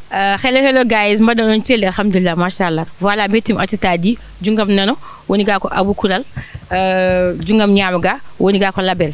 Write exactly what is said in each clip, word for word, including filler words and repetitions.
Uh, hello, hello, guys. Mbaɗɗon on celli, alhamdulillah, machallah. Voilà, mbettiima artiste aji, junngam nano, woni ga ko Abou Koural, uh, junngam ñaamo ga, woni ga ko Label.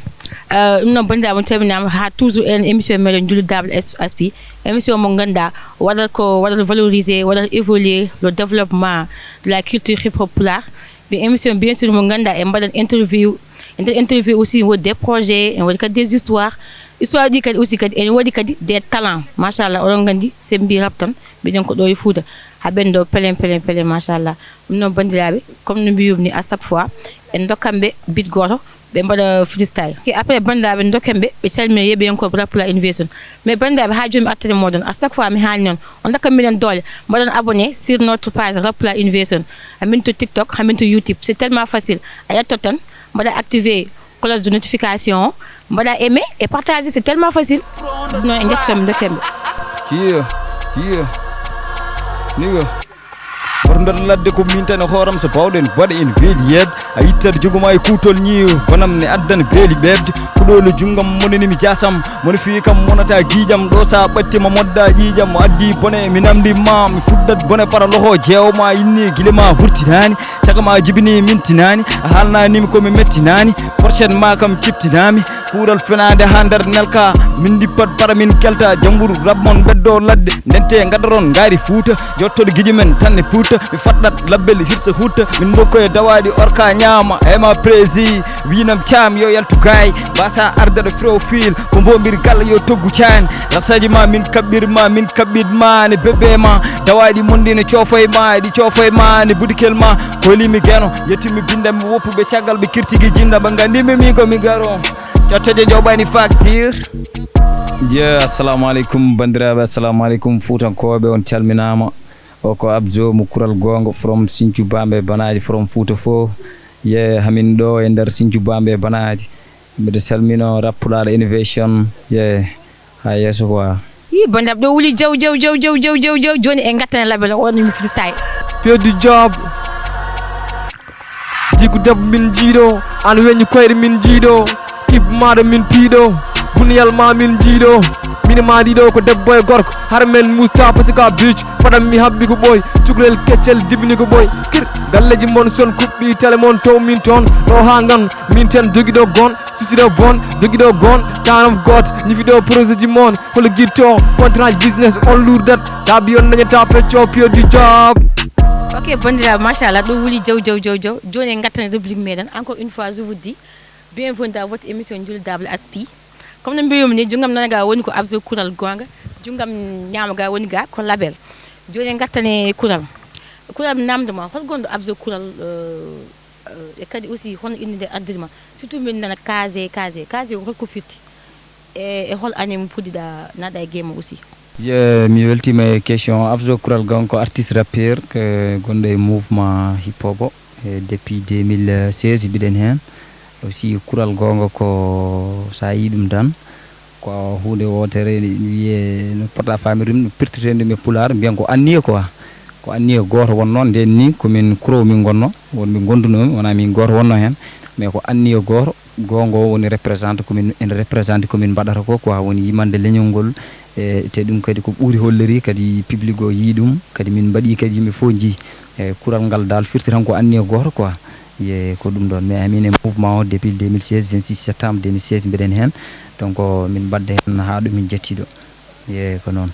Uh, ɗum noon, banndiraaɓe, on calminaama haa toujours en émission meɗen Njullu Dable S P. Émission mo ngannduɗaa waɗat ko, waɗat valoriser, waɗat évoluer le développement de la culture hip hop pulaar. Ɓe émission, bien sûr, mo ngannduɗaa en mbaɗat interview. E nder interview aussi, en woodi des projets, en woodi kadi des histoires. Histoire ɗi kadi aussi kadi, en woodi kadi des talents. Machallah, oɗon nganndi, so en mbii rap tan, mbiɗen ko ɗo e Fouta. Haa ɓen ɗo pelen, pelen, pelen, machallah. Ɗum noon, banndiraaɓe, comme no mbiyumi ni, à chaque fois, en ndokkan ɓe beat gooto, ɓe mbaɗa freestyle. Ke après, banndiraaɓe, ndokken ɓe, ɓe calmina yeeɓiyankooɓe Rap Pulaar Innovation. Mais banndiraaɓe, haa jooni mi artani mooɗon, à chaque fois mi haali noon, on ndokka minen doole, mbaɗon abonné sur notre page Rap Pulaar Innovation. Hamin to TikTok, hamin to YouTube. C'est tellement facile. A yetto tan, mbaɗa activer cloche de notification, mbaɗa aimer et partager, c'est tellement facile. Non, en njettoto, mi ndokken ɓe. Kiya, kiya, niga. Woto mbeɗa ladde ko min tan e hooram, so bawɗen mbaɗa en weeli yeeɓde. A yittat jogoma e kuutol ñiiwo, bonam ne addana beeli ɓeeɓde. Kuɗoolu junngam monani mi jaasam, mono fii kam monata giijam. Ɗo sa ɓattima modda ƴiiƴam, o addi bone mi namndi ma, mi fuddat bone para loho jeewma inni gile ma hurtinaani. Caka ma jibini min tinaani, a haalnanimi ko mi mettinani. Porchet ma kam ciptinami, kuural fenaande ha nder nelka. Min dippat para min kelta, jamburu rab mon beddo ladde. Ndente ngadaron ngaari Fuuta, jottoɗo giji men tan ne puuta. Mi faddat labbel hirsa hutta, min dokkoye dawaɗi orka ñaama. Ema prési, winam caam yo yaltu gaay. Basa arde ɗo profil, ko mbombir galla yo toggu caan. Rasaji ma min kaɓɓir ma, min kaɓɓit ma ne bebbe ma. Dawaɗi mondi ne cofoy ma, ɗi cofoy ma ne budikel ma. Kolimi geno, yettimi bindam mi woppuɓe caggal ɓe kirtigi jinda ɓe gandimi mi ko mi garo. Cottoje joɓani facture. Je, assalamu alaikum bandiraɓe, assalamu alaikum fuutankoɓe, on calminama. O ko Abzo mo kural gonga from Sinthiou Bambe Banaji from Fouta fo. Ye hamin ɗo e nder Sinthiou Bambe Banaji. Mbiɗa salmino rap Pulaar Innovation. Ye, ha yeeso quoi. Yi bandam ɗo wuli jaw jaw jaw jaw jaw jaw jaw joni e gattane label o woni mi freestyle. Piyo du job. Jiku debbo min jiiɗo, an weñi koyɗe min jiiɗo. Kib maɗo min piiɗo, buniyal ma min jiiɗo. Min ma ɗiɗo ko debbo e gorko, har men musta parce que beach. Paɗam mi habbi ko ɓooy, cukalel keccel jibini ko ɓooy. Kir, galleji mon son kuɓɓi tele mon tow min toon. Ɗo ha ngan, min ten dogiɗo gon. Sisiro bon, dogiɗo gon, sanam got, ñifiɗo projet ji mon, holo guitto, contrat business on lourdat, sabi on dañata pecco piyo du job. Ok, bandiraɓe, machallah, ɗum wuli jaw jaw jaw jaw. Joni en gattani rubrique meɗen. Encore une fois, je vous dis, bienvenue dans votre émission Njullu Dable Aspi. Comme no mbiyumi ni, junggam nana ga woni ko Abzo Kural Gonga, junggam ñaama ga woni ga ko Label. Joni en gattani Kural. Kural, mi namdo ma, hol gonɗo Abzo Kural, euh, Eh, e kadi aussi hono inde nde ardiri ma, surtout min nana case case case ko holko firti? E, e hol année mo puɗɗiɗa naɗa e game aussi? Ye, mi weltima e question. Abzo Kural Gonga ko artiste rappeur, ko gonɗo e mouvement hip hop o. E, depuis deux mille seize mbiɗen hen. Aussi Kural Gonga ko sa yi ɗum tan, ko huunde wootere, ene wiyee, no poɗɗa faamirde ɗum, no pirtirtee ɗum e Pulaar, mbiyen ko anniya quoi. Ko anniya gooto wonnoo, ndeen nii ko min kurow min ngonnoo, won ɓe ngondunoo mi, wonaa min gooto wonnoo heen, mais ko anniya gooto, goonga o woni représenté ko min, ene représenté ko min mbaɗata ko quoi, woni yimande leñol ngol, e te ɗum kadi ko ɓuri holliri, kadi public o yii ɗum, kadi min mbaɗi kadi yimɓe fof njii. E kural ngal dal firti tan ko anniya gooto quoi. Ye ko ɗum ɗon. Mais amin e mouvement o depuis deux mille seize, vingt-six septembre deux mille seize mbiɗen heen. Donc min mbadda heen haa ɗo min jettii ɗo. Ye ko noon.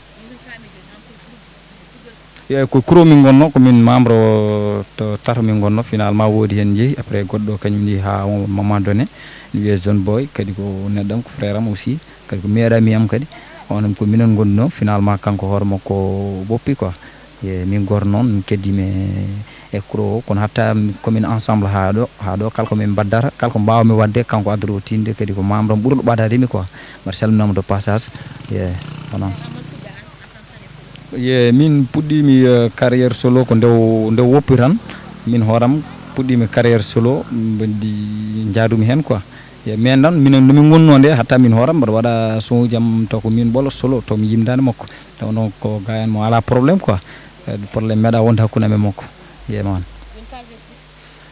Ye ko kurow min ngonno, ko min membre o to tato min ngonno. Finalement woodi heen jehi, après goɗɗo kañum jehi haa on moment donné. Mi wiyee Zone Boy, kadi ko neɗɗo am, ko frère am aussi, kadi ko meeɗa mi am kadi. On ko minen ngonno, finalement kanko hoore makko woppi quoi. Ye min gooto noon, min keddii mi e kuro o, kono hatta komin ensemble haa ɗo, haa ɗo, kala ko min mbaddata, kala ko mbaawmi waɗde, kanko addata o tinde, kadi ko membre am ɓurɗo ɓadaade mi quoi. Mbaɗa salminaama de passage. Ye, ko noon. Ye, min puɗɗiimi, eh, carrière solo ko nde o, nde o woppi tan. Min hooram puɗɗiimi carrière solo, mbeɗi njaadumi heen quoi. Ye, mais noon, minen no min ngonnoo nde, hatta min hooram mbaɗa waɗa son uji am taw ko min ɓolo solo, taw mi yimdaani makko. Taw noon ko gaayan mo alaa problème quoi. Eh, problème meeɗa wonde hakkunde amen makko. Ye, man.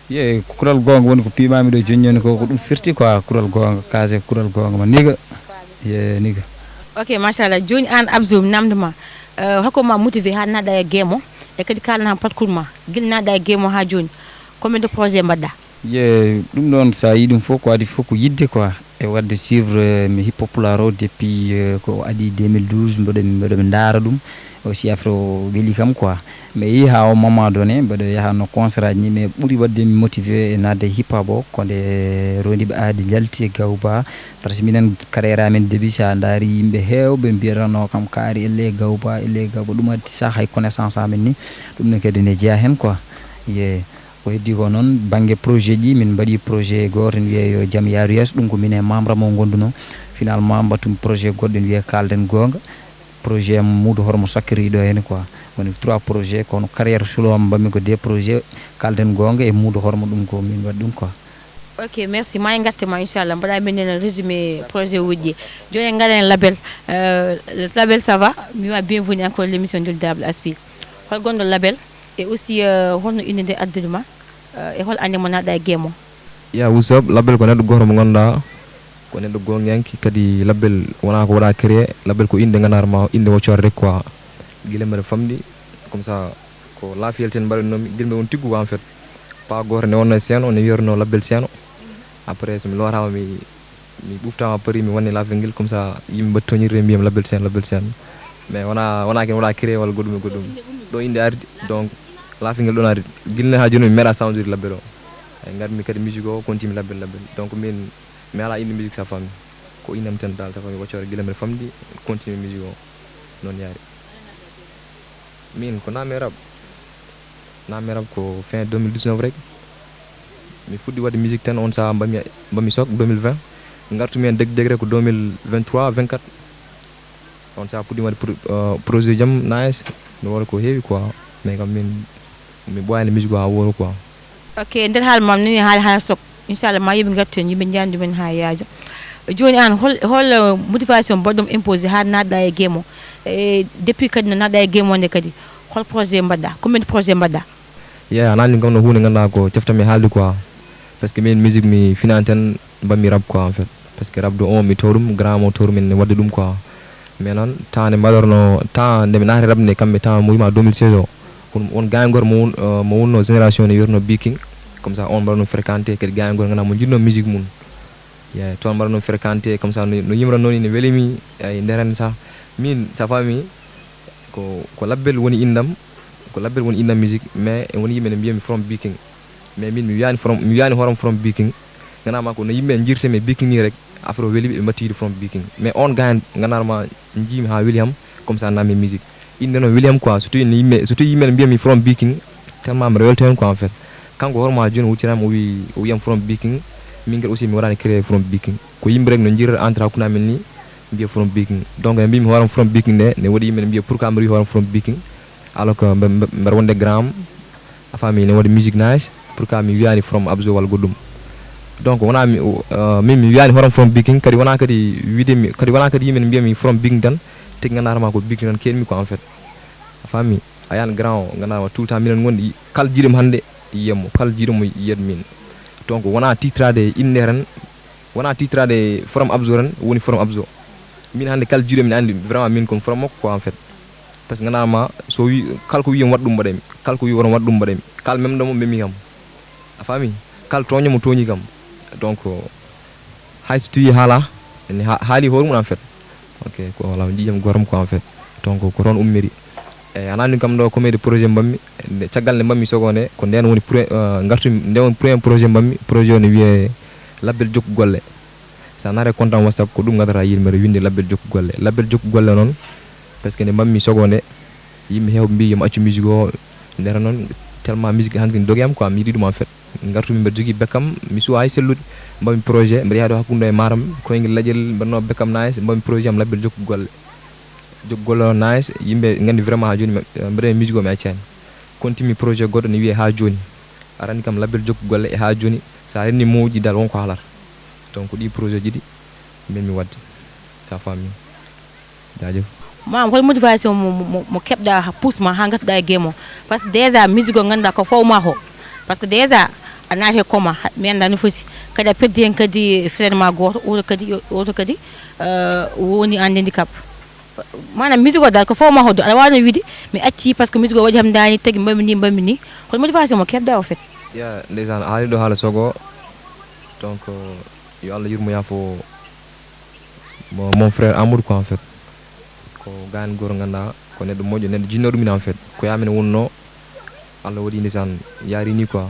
Ye, kural goonga woni ko piimaami ɗo jooni jooni ko, ko ɗum firti quoi, kural goonga, case kural goonga ma niga. Ye, niga. Ok, machallah. Jooni aan Abzo, mi namndo ma. Eh, holko ma motivé ha naɗa e game o? E kadi kalana parcours ma, gila naɗa e game o ha joni, combien de projet mbaɗɗa? Ye, ɗum ɗon, so a yii ɗum fof, ko adi fof ko yidde quoi. E waɗde suivre, eh, mi hip hop pulaar o depuis, eh, ko o adi deux mille douze, mboɗo, mboɗo mi ndaara ɗum. Aussi affaire o weli kam quoi. Mais yii ha o moment donné, mboɗo yaha no concert aji ni, mais ɓuri waɗde mi motivé e naatde hip hop o, ko nde rondiɓe aadi njalti e Gawba. Parce que minen carrière amen début, so a ndaari yimɓe heewɓe mbiyatano kam kaari elle Gawba, elle Gawba, ɗum addi sa hay connaissance amen ni. Ɗum ne kadi ne jeeya hen quoi. Ye. Ko heddi ko noon, bannge projet ji, min mbaɗi projet gooto ne wiyee yo jam yaaru yeeso, ɗum ko min e membre am o ngondunoo. Finalement, mbaɗtumi projet goɗɗo ne wiyee Kaalden Goonga. Projet am Muudu Hormo Sakkiri ɗo heen quoi. Woni trois projets, kono carrière solo am mbaɗmi ko deux projets, Kaalden Goonga e Muudu Hormo, ɗum ko min waɗi ɗum quoi. Ok, merci. Ma en garte ma, inchallah. Mbaɗa min en résumé projet uji ɗi. Jooni en ngaren label. Euh, label, ça va? Mi wa bienvenue encore l'émission Dul Dable Aspi. Hol gonɗo label? E aussi, euh, holno innde nde addude ma? Euh, e hol année mo naatɗa e game o? Ya, what's up? Label ko neɗɗo gooto mo ngannduɗaa ko neɗɗo goongiyanke, kadi label wonaa ko waɗa créé, label ko innde ngannduɗaa ma, innde woccoore rek quoi. Gila mbeɗa famɗi, comme ça, ko laafiyel ten mbaɗatnoomi, gila mbeɗa woni tiggu quoi, en fait. Pa gooto ne wonno e Seeno, ne wiyatnoo label Seeno. Après, so mi looraama, mi mi ɓuftaama Paris, mi wonni laafel ngel, comme ça, yimɓe mbaɗi toñirde, mbiyam label Sen, label Sen. Mais wona, wona ken wona créé walla goɗɗum e goɗɗum. Ɗo innde ardi, donc, laafel ngel ɗon ardi. Gila ne haa jooni mi meeɗa soundude label o. Ay, ngarmi kadi musique o, continue label, label. Donc, min, mi ala innde musique sa famille. Ko innam tan dal sa famille, waccoore gila mbeɗa famɗi, continue musique o. Noon yaari. Min, ko naame rap. Naame rap ko fin deux mille dix-neuf rek. Mi fuɗɗi waɗde musique tan, on saha mbami, mbami sok deux mille vingt. Ngartumi heen deg deg rek ko deux mille vingt-trois, vingt-quatre. On saha puɗɗi waɗde pro-, euh, projet jam, nice. Mi waɗa ko heewi quoi. Mais kam min, mi ɓooyaani musique o haa wooɗi quoi. Ok, nder haala ma nani haala, haala sok. Inchallah, ma yimɓe ngartu heen, yimɓe njaani ɗumen haa yaaja. Jooni aan, hol, hol, euh, motivation mbaɗɗum imposé haa naatɗa e game o? E depuis kadi no naatɗa e game o nde kadi, hol projet mbaɗɗa? Combien de projet mbaɗɗa? Yeah, a naatni kam no huunde ngannduɗaa ko caftanmi haalde quoi. Parce que min musique mi finaani tan, mbaɗmi rap quoi en fait. Parce que rap de un mi taw ɗum, grand mo taw ɗum en waɗde ɗum quoi. Mais noon, temps nde mbaɗorno, temps nde mi naati rap nde, kamɓe temps mo wima deux mille seize o. Won, won gaañ gooto mo won, euh, mo wonno génération ne wiyatno Biking. Comme ça, on mbaɗa ɗum fréquenté, kadi gaañ gooto ngana mo jiɗno musique mum. Yeah, toon mbaɗa ɗum fréquenté, comme ça, no, no yimra noon ine welimi, ay, nder hen sa. Min, sa faami, ko, ko labbel woni indam, ko labbel woni indam musique, mais e woni yimɓe ne mbiyami from Biking. Mais min, mi wiyani from, mi wiyani horam from Biking. Ngana ma ko no yimɓe jirtemi e Biking ni rek, afro weli ɓe mbattidi from Biking. Mais on gaañ, ngana ma njiimi ha weli ham, comme ça, nammi musique. Inde noon weli ham quoi, so tawi no yimɓe, so tawi yimɓe ne mbiyami from Biking, tellement mbiɗa welta hen quoi en fait. Kanko hoore ma jooni o huccirama, o wi, o wiyam from Biking. Min kadi aussi mi waɗani créé from Biking. Ko yimɓe rek no jirata entre hakkunde amen ni, mbiya from Biking. Donc ne mbimi hooram from Biking nde, ne waɗi yimɓe ne mbiya pourquoi mbiɗa wi hooram from Biking. Alors que mbe-, mbe-, mbeɗa wonde grand am, a faami, ne waɗi musique nice, pourquoi mi wiyani from Abzo walla goɗɗum. Donc wona mi, euh, min mi wiyani hooram from Biking, kadi wona kadi wiide mi, kadi wona kadi yimɓe ne mbiyami from Biking tan, tigi ngannduɗaa ma ko Biking tan keedmi quoi en fait. A faami? A yahan grand o, ngannduɗaa ma tout le temps minen ngondi, kala jiiɗum hannde yiyatmo, kala jiiɗum yiyat min. Donc wona titrade inde tan, wona titrade from Abzo tan woni from Abzo. Min hannde kala jiiɗum ene anndi vraiment min kon from makko quoi en fait. Parce que ngannduɗaa ma so wi, kala ko wiyam waɗ ɗum mbaɗaymi, kala ko wi woto waɗ ɗum mbaɗaymi, kala memɗo mo mbemi kam. A faami? Kala tooño mo tooñi kam. Donc, hay so tawi haala, ene ha-, haali hoore mum en fait. Ok, ko wala ƴiƴam gooto quoi en fait. Donc, ko toon ummiri. Eyi, a naatni kam ɗo combien de projet mbammi. Nde, caggal nde mbammi sogo nde, ko nden woni pre-, euh, ngartumi, nden woni premier projet mbammi, projet o ne wiyee Labbel Jokku Golle. Sa naati contact WhatsApp, ko ɗum ngadata yiide mbeɗa winndi Labbel Jokku Golle. Labbel Jokku Golle noon, parce que nde mbammi sogo nde, yimɓe heewɓe mbi yomi accu musique o, ndeta noon, tellement musique hannde ne dogi am quoi, mi yiɗi ɗum en fait. Ngartumi mbeɗa jogii bekkam, mi suwa hay sellude, mbammi projet, mbeɗa yaha ɗo hakkunde e Matam, koyngel leƴƴel, mbaɗno bekkam nice, mbammi projet am Labbel Jokku Golle. Jokku golle o nice, yimɓe nganndi vraiment ha jooni, mbeɗa e musique o mi accaani. Kontimi projet goɗɗo ne wiyee Ha Jooni. Arani kam Labbel Jokku Golle e Ha Jooni, sa renni moƴƴi dal won ko haalata. Donc ɗi projet ji ɗi, min mi waɗde, sa faami. Jaajëf. Maam, hol motivation mo, mo, mo, mo keɓɗa ha pousse ma ha ngartuɗa e game o? Parce que déjà musique o ngannduɗaa ko faw ma ko. Parce que déjà a naati e coma, ha-, mi annda no foti. Kadi a perdi hen kadi frère ma gooto, oto kadi, oto kadi, euh, woni en handicap. Maanaam musique o dal ko fof ma hoddo, aɗa waawi no wiide mi acci parce que musique o waɗi ham ndaani, tagi mbaɗmi ni, mbaɗmi ni. Kono motivation mo keɓda o fait? Ya, ndeysaan, a haali ɗo haala sogo. Donc, yo Allah yurmo yaafo mo, mon frère Amadou quoi, en fait. Ko gaan gooto ngannduɗaa, ko neɗɗo moƴƴo, neɗɗo jinnooɗo min, en fait. Ko yaa min wonnoo, Allah waɗi ndeysaan, yaari ni quoi.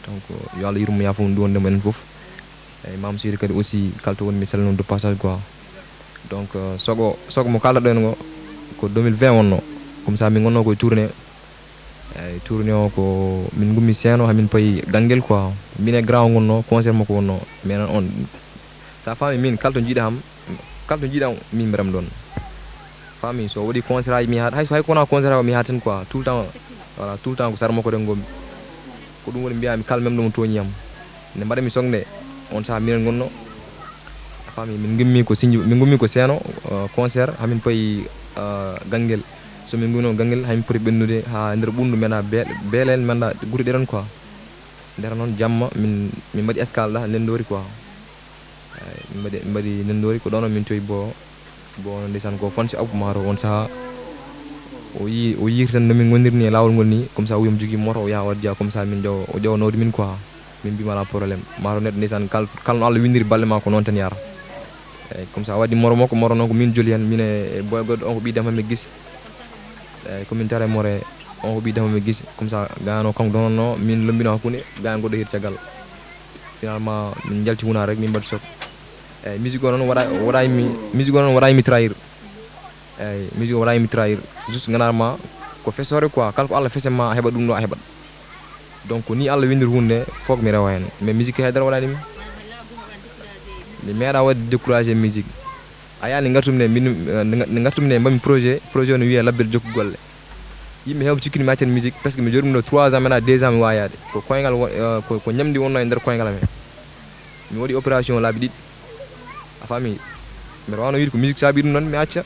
Donc, yo Allah yurmo yaafo mo, ɗum wonde mo enen fof. Eyi, Mame Seydi kadi aussi, kala to woni, mi salmina mo de passage quoi. Donc, euh, sogo, sogo mo kaalɗa ɗo en ngo, ko deux mille vingt wonnoo. Comme ça, min ngonnoo ko e tournée. Eyi, tournée o ko min ngummi seeno, hamin payi Ganguel quoi. Min e grand o ngonnoo, concert makko wonnoo. Mais nan on, sa faami min, kala to jiiɗa ham, kala to jiiɗa min mbiram ɗon. Faami, so waɗi concert aji, mi yahat, hay, hay ko wona concert o, mi yahat tan quoi. Tout le temps, voilà, tout le temps ko sara makko ɗen ngonmi. Ko ɗum woni mbiyami kala même ɗo mo tooñi yam. Nde mbaɗami sognde, on saha minen ngonno. A faami, min ngummi ko sinji, min ngummi ko seeno, euh, concert, hamin payi, euh, Ganguel. So min ngummi noon Ganguel, hamin poti ɓennude haa nder Ɓunndu, menda Be-, Beelel, menda gure ɗe ɗon quoi. Nder noon jamma, min, min mbaɗi escale ɗa Ndenndori quoi. Eyi, min mbaɗi, min mbaɗi Ndenndori, ko ɗoon o min towi bo, bo ndeysaan ko fansi Abou Maro on saha. O yi, o yiiri tan no min ngondirni e laawol ngol ni, comme ça o wi omo jogii moto, o yaha o addiya, comme ça min ƴeewa, o ƴeewa nawde min quoi. Min mbima alaa problème. Maro neɗɗo ndeysaan kal-, kala no Allah winndiri balɗe ma ko noon tan yahata. Eyi, comme ça o waddi moto makko, moto noon ko min joli heen, min e, e boy goɗɗo on ko ɓii Dam Hammet Gis. Eyi, ko min tara e moto he, on ko ɓii Dam Hammet Gis. Comme ça gayano kanko dononno, min lombino hakkunde, gayano goɗɗo heedi caggal. Finalement, min njalti hunaare rek, min mbaɗi sok. Eyi, musique o noon waɗa, waɗaymi, musique o noon waɗaymi trahir. Eyi, musique o waɗaymi trahir. Juste nganndanɗaa ma ko fesoore quoi. Kala ko Allah fesen ma a heɓat ɗum ɗo a heɓat. Donc, ko ni Allah winndiri huunde nde, fof mi rewa heen. Mais musique haydara waɗani mi. Mi meeɗa waɗde découragé musique. A yaani ngartumi ne, min, eh, nde nga-, nde ngartumi ne mbaɗmi projet, projet o no wiyee Labbel Jokku Golle. Yimɓe heewɓe cikkino mi accat musique, parce que mi jooɗi ɗum ɗo trois ans, maintenant deux ans mi waawi yaade. Ko koyngal wo-, eh, ko, ko ñamdi wonnoo e nder koyngal amen. Mi waɗi opération laabi ɗiɗi. A faami? Mbeɗa waawno wiide ko musique saabi ɗum noon, mi acca.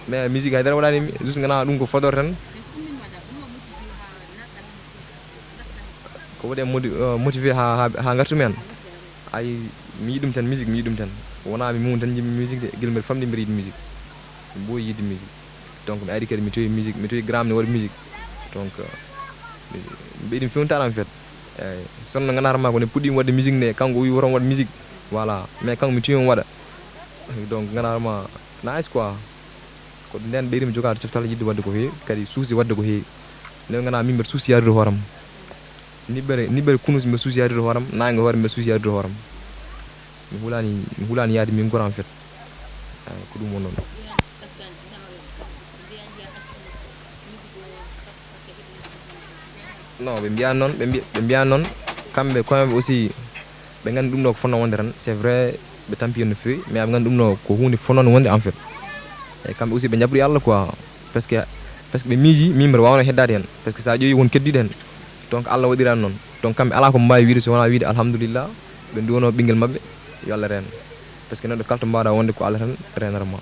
Mais musique haydara waɗani mi, juste nganndanɗaa ɗum ko fodor tan. Ko waɗi am modi-, eh, motivé haa, haa, haa ngartumi heen. Ay, mi yiɗi ɗum tan, musique, mi yiɗi ɗum tan. Wonaa mi muum tan njiɗmi musique de, gila mbeɗa famɗi mbeɗa yiɗi musique. Mi ɓooyi yiɗde musique. Donc, mi ari kadi, mi towi musique, mi towi grand ne waɗa musique. Donc, mi, mi ɓeydi mi fewnitaade en fait. Eeyi, sinno nganndanɗaa ma ko nde puɗɗiimi waɗde musique nde, kanko o wi woto mi waɗ musique. Voilà, mais kanko mi towi mi waɗa. Donc, nganndanɗaa ma, nice quoi. Ko ndeen ɓeydi mi jogaade coftal yiɗde waɗde ko heewi, kadi suusi waɗde ko heewi. Nden nganndanɗaa min mbeɗa suusi yaadude hoore am. Niɓɓere, niɓɓere kunus mbeɗa suusi yaadude hoore am, naange hoore mbeɗa suusi yaadude hoore am. Mi hulaani, mi hulaani yaade min gora en fait. Eeyi, ko ɗum woni ɗoon. Non, ɓe mbiyaani noon, ɓe mbi-, ɓe mbiyaani noon, kamɓe koye maɓɓe aussi, ɓe nganndi ɗum ɗo ko fotnoo wonde tan, c'est vrai, ɓe tampi heen no feewi, mais aɓe nganndi ɗum ɗo ko huunde fotnoonde wonde en fait. Eeyi, kamɓe aussi ɓe njaɓri Allah quoi, parce que, parce que ɓe miiji, min mbeɗa waawnoo heddaade heen, parce que so a ƴeewi won keddiiɗo heen, donc Allah waɗiraani noon. Donc kamɓe alaa ko mbaawi wiide so wonaa wiide alhamdulillah, ɓe nduwanoo ɓinngel maɓɓe, yo Allah reen. Parce que neɗɗo kala to mbaawɗaa wonde ko Allah tan reenata ma.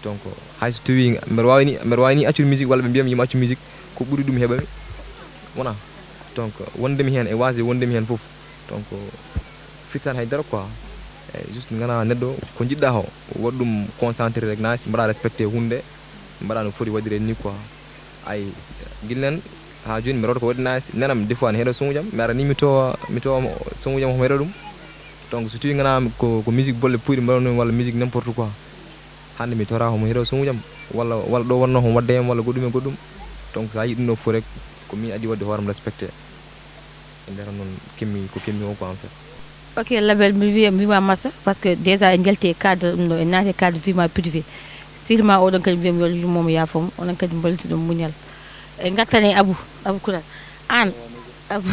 Donc, hay so tawii mbeɗa waawi ni, mbeɗa waawi ni accude musique walla ɓe mbiyam yimo accu musique, ko ɓuri ɗum heɓami. Wona? Donc, wonde mi heen e waasde wonde mi heen fof. Donc, firtaani hay dara quoi. Eeyi, juste nganndanɗaa neɗɗo ko njiɗɗaa ko, waɗ ɗum concentré rek, nice, mbaɗa respecté huunde, mbaɗa no foti waɗiree ni quoi. Ay, gila heen haa jooni mbeɗa waɗa ko waɗi nice, nanam des fois ne heɗo son uji am, mi ara ni mi towa, mi towa mo son uji am homo heɗo ɗum. Donc, so tawii nganndanɗaa ko, ko musique bolle puyɗe mbaɗanoo walla musique n'importe quoi. Hannde mi toraa homo heɗo son uji am, walla, walla ɗo wonnoo homo waɗde yam, walla goɗɗum e goɗɗum. Donc, so a yii ɗum ɗo fof rek, ko min adii waɗde hoore am respecté. E nder noon, kemmi, ko kemmi o quoi, en fait. Ok, Label, mi wiya, mi wiya massa, parce que déjà en njalti e cadre ɗum ɗo, en naati e cadre vie ma privé. Sûrement oɗon kadi mbiyam yo Allah yurmo mo yaafo mo, onon kadi mballiti ɗum muñal. En ngartan e Abou, Abou Koural. Aan, Abou,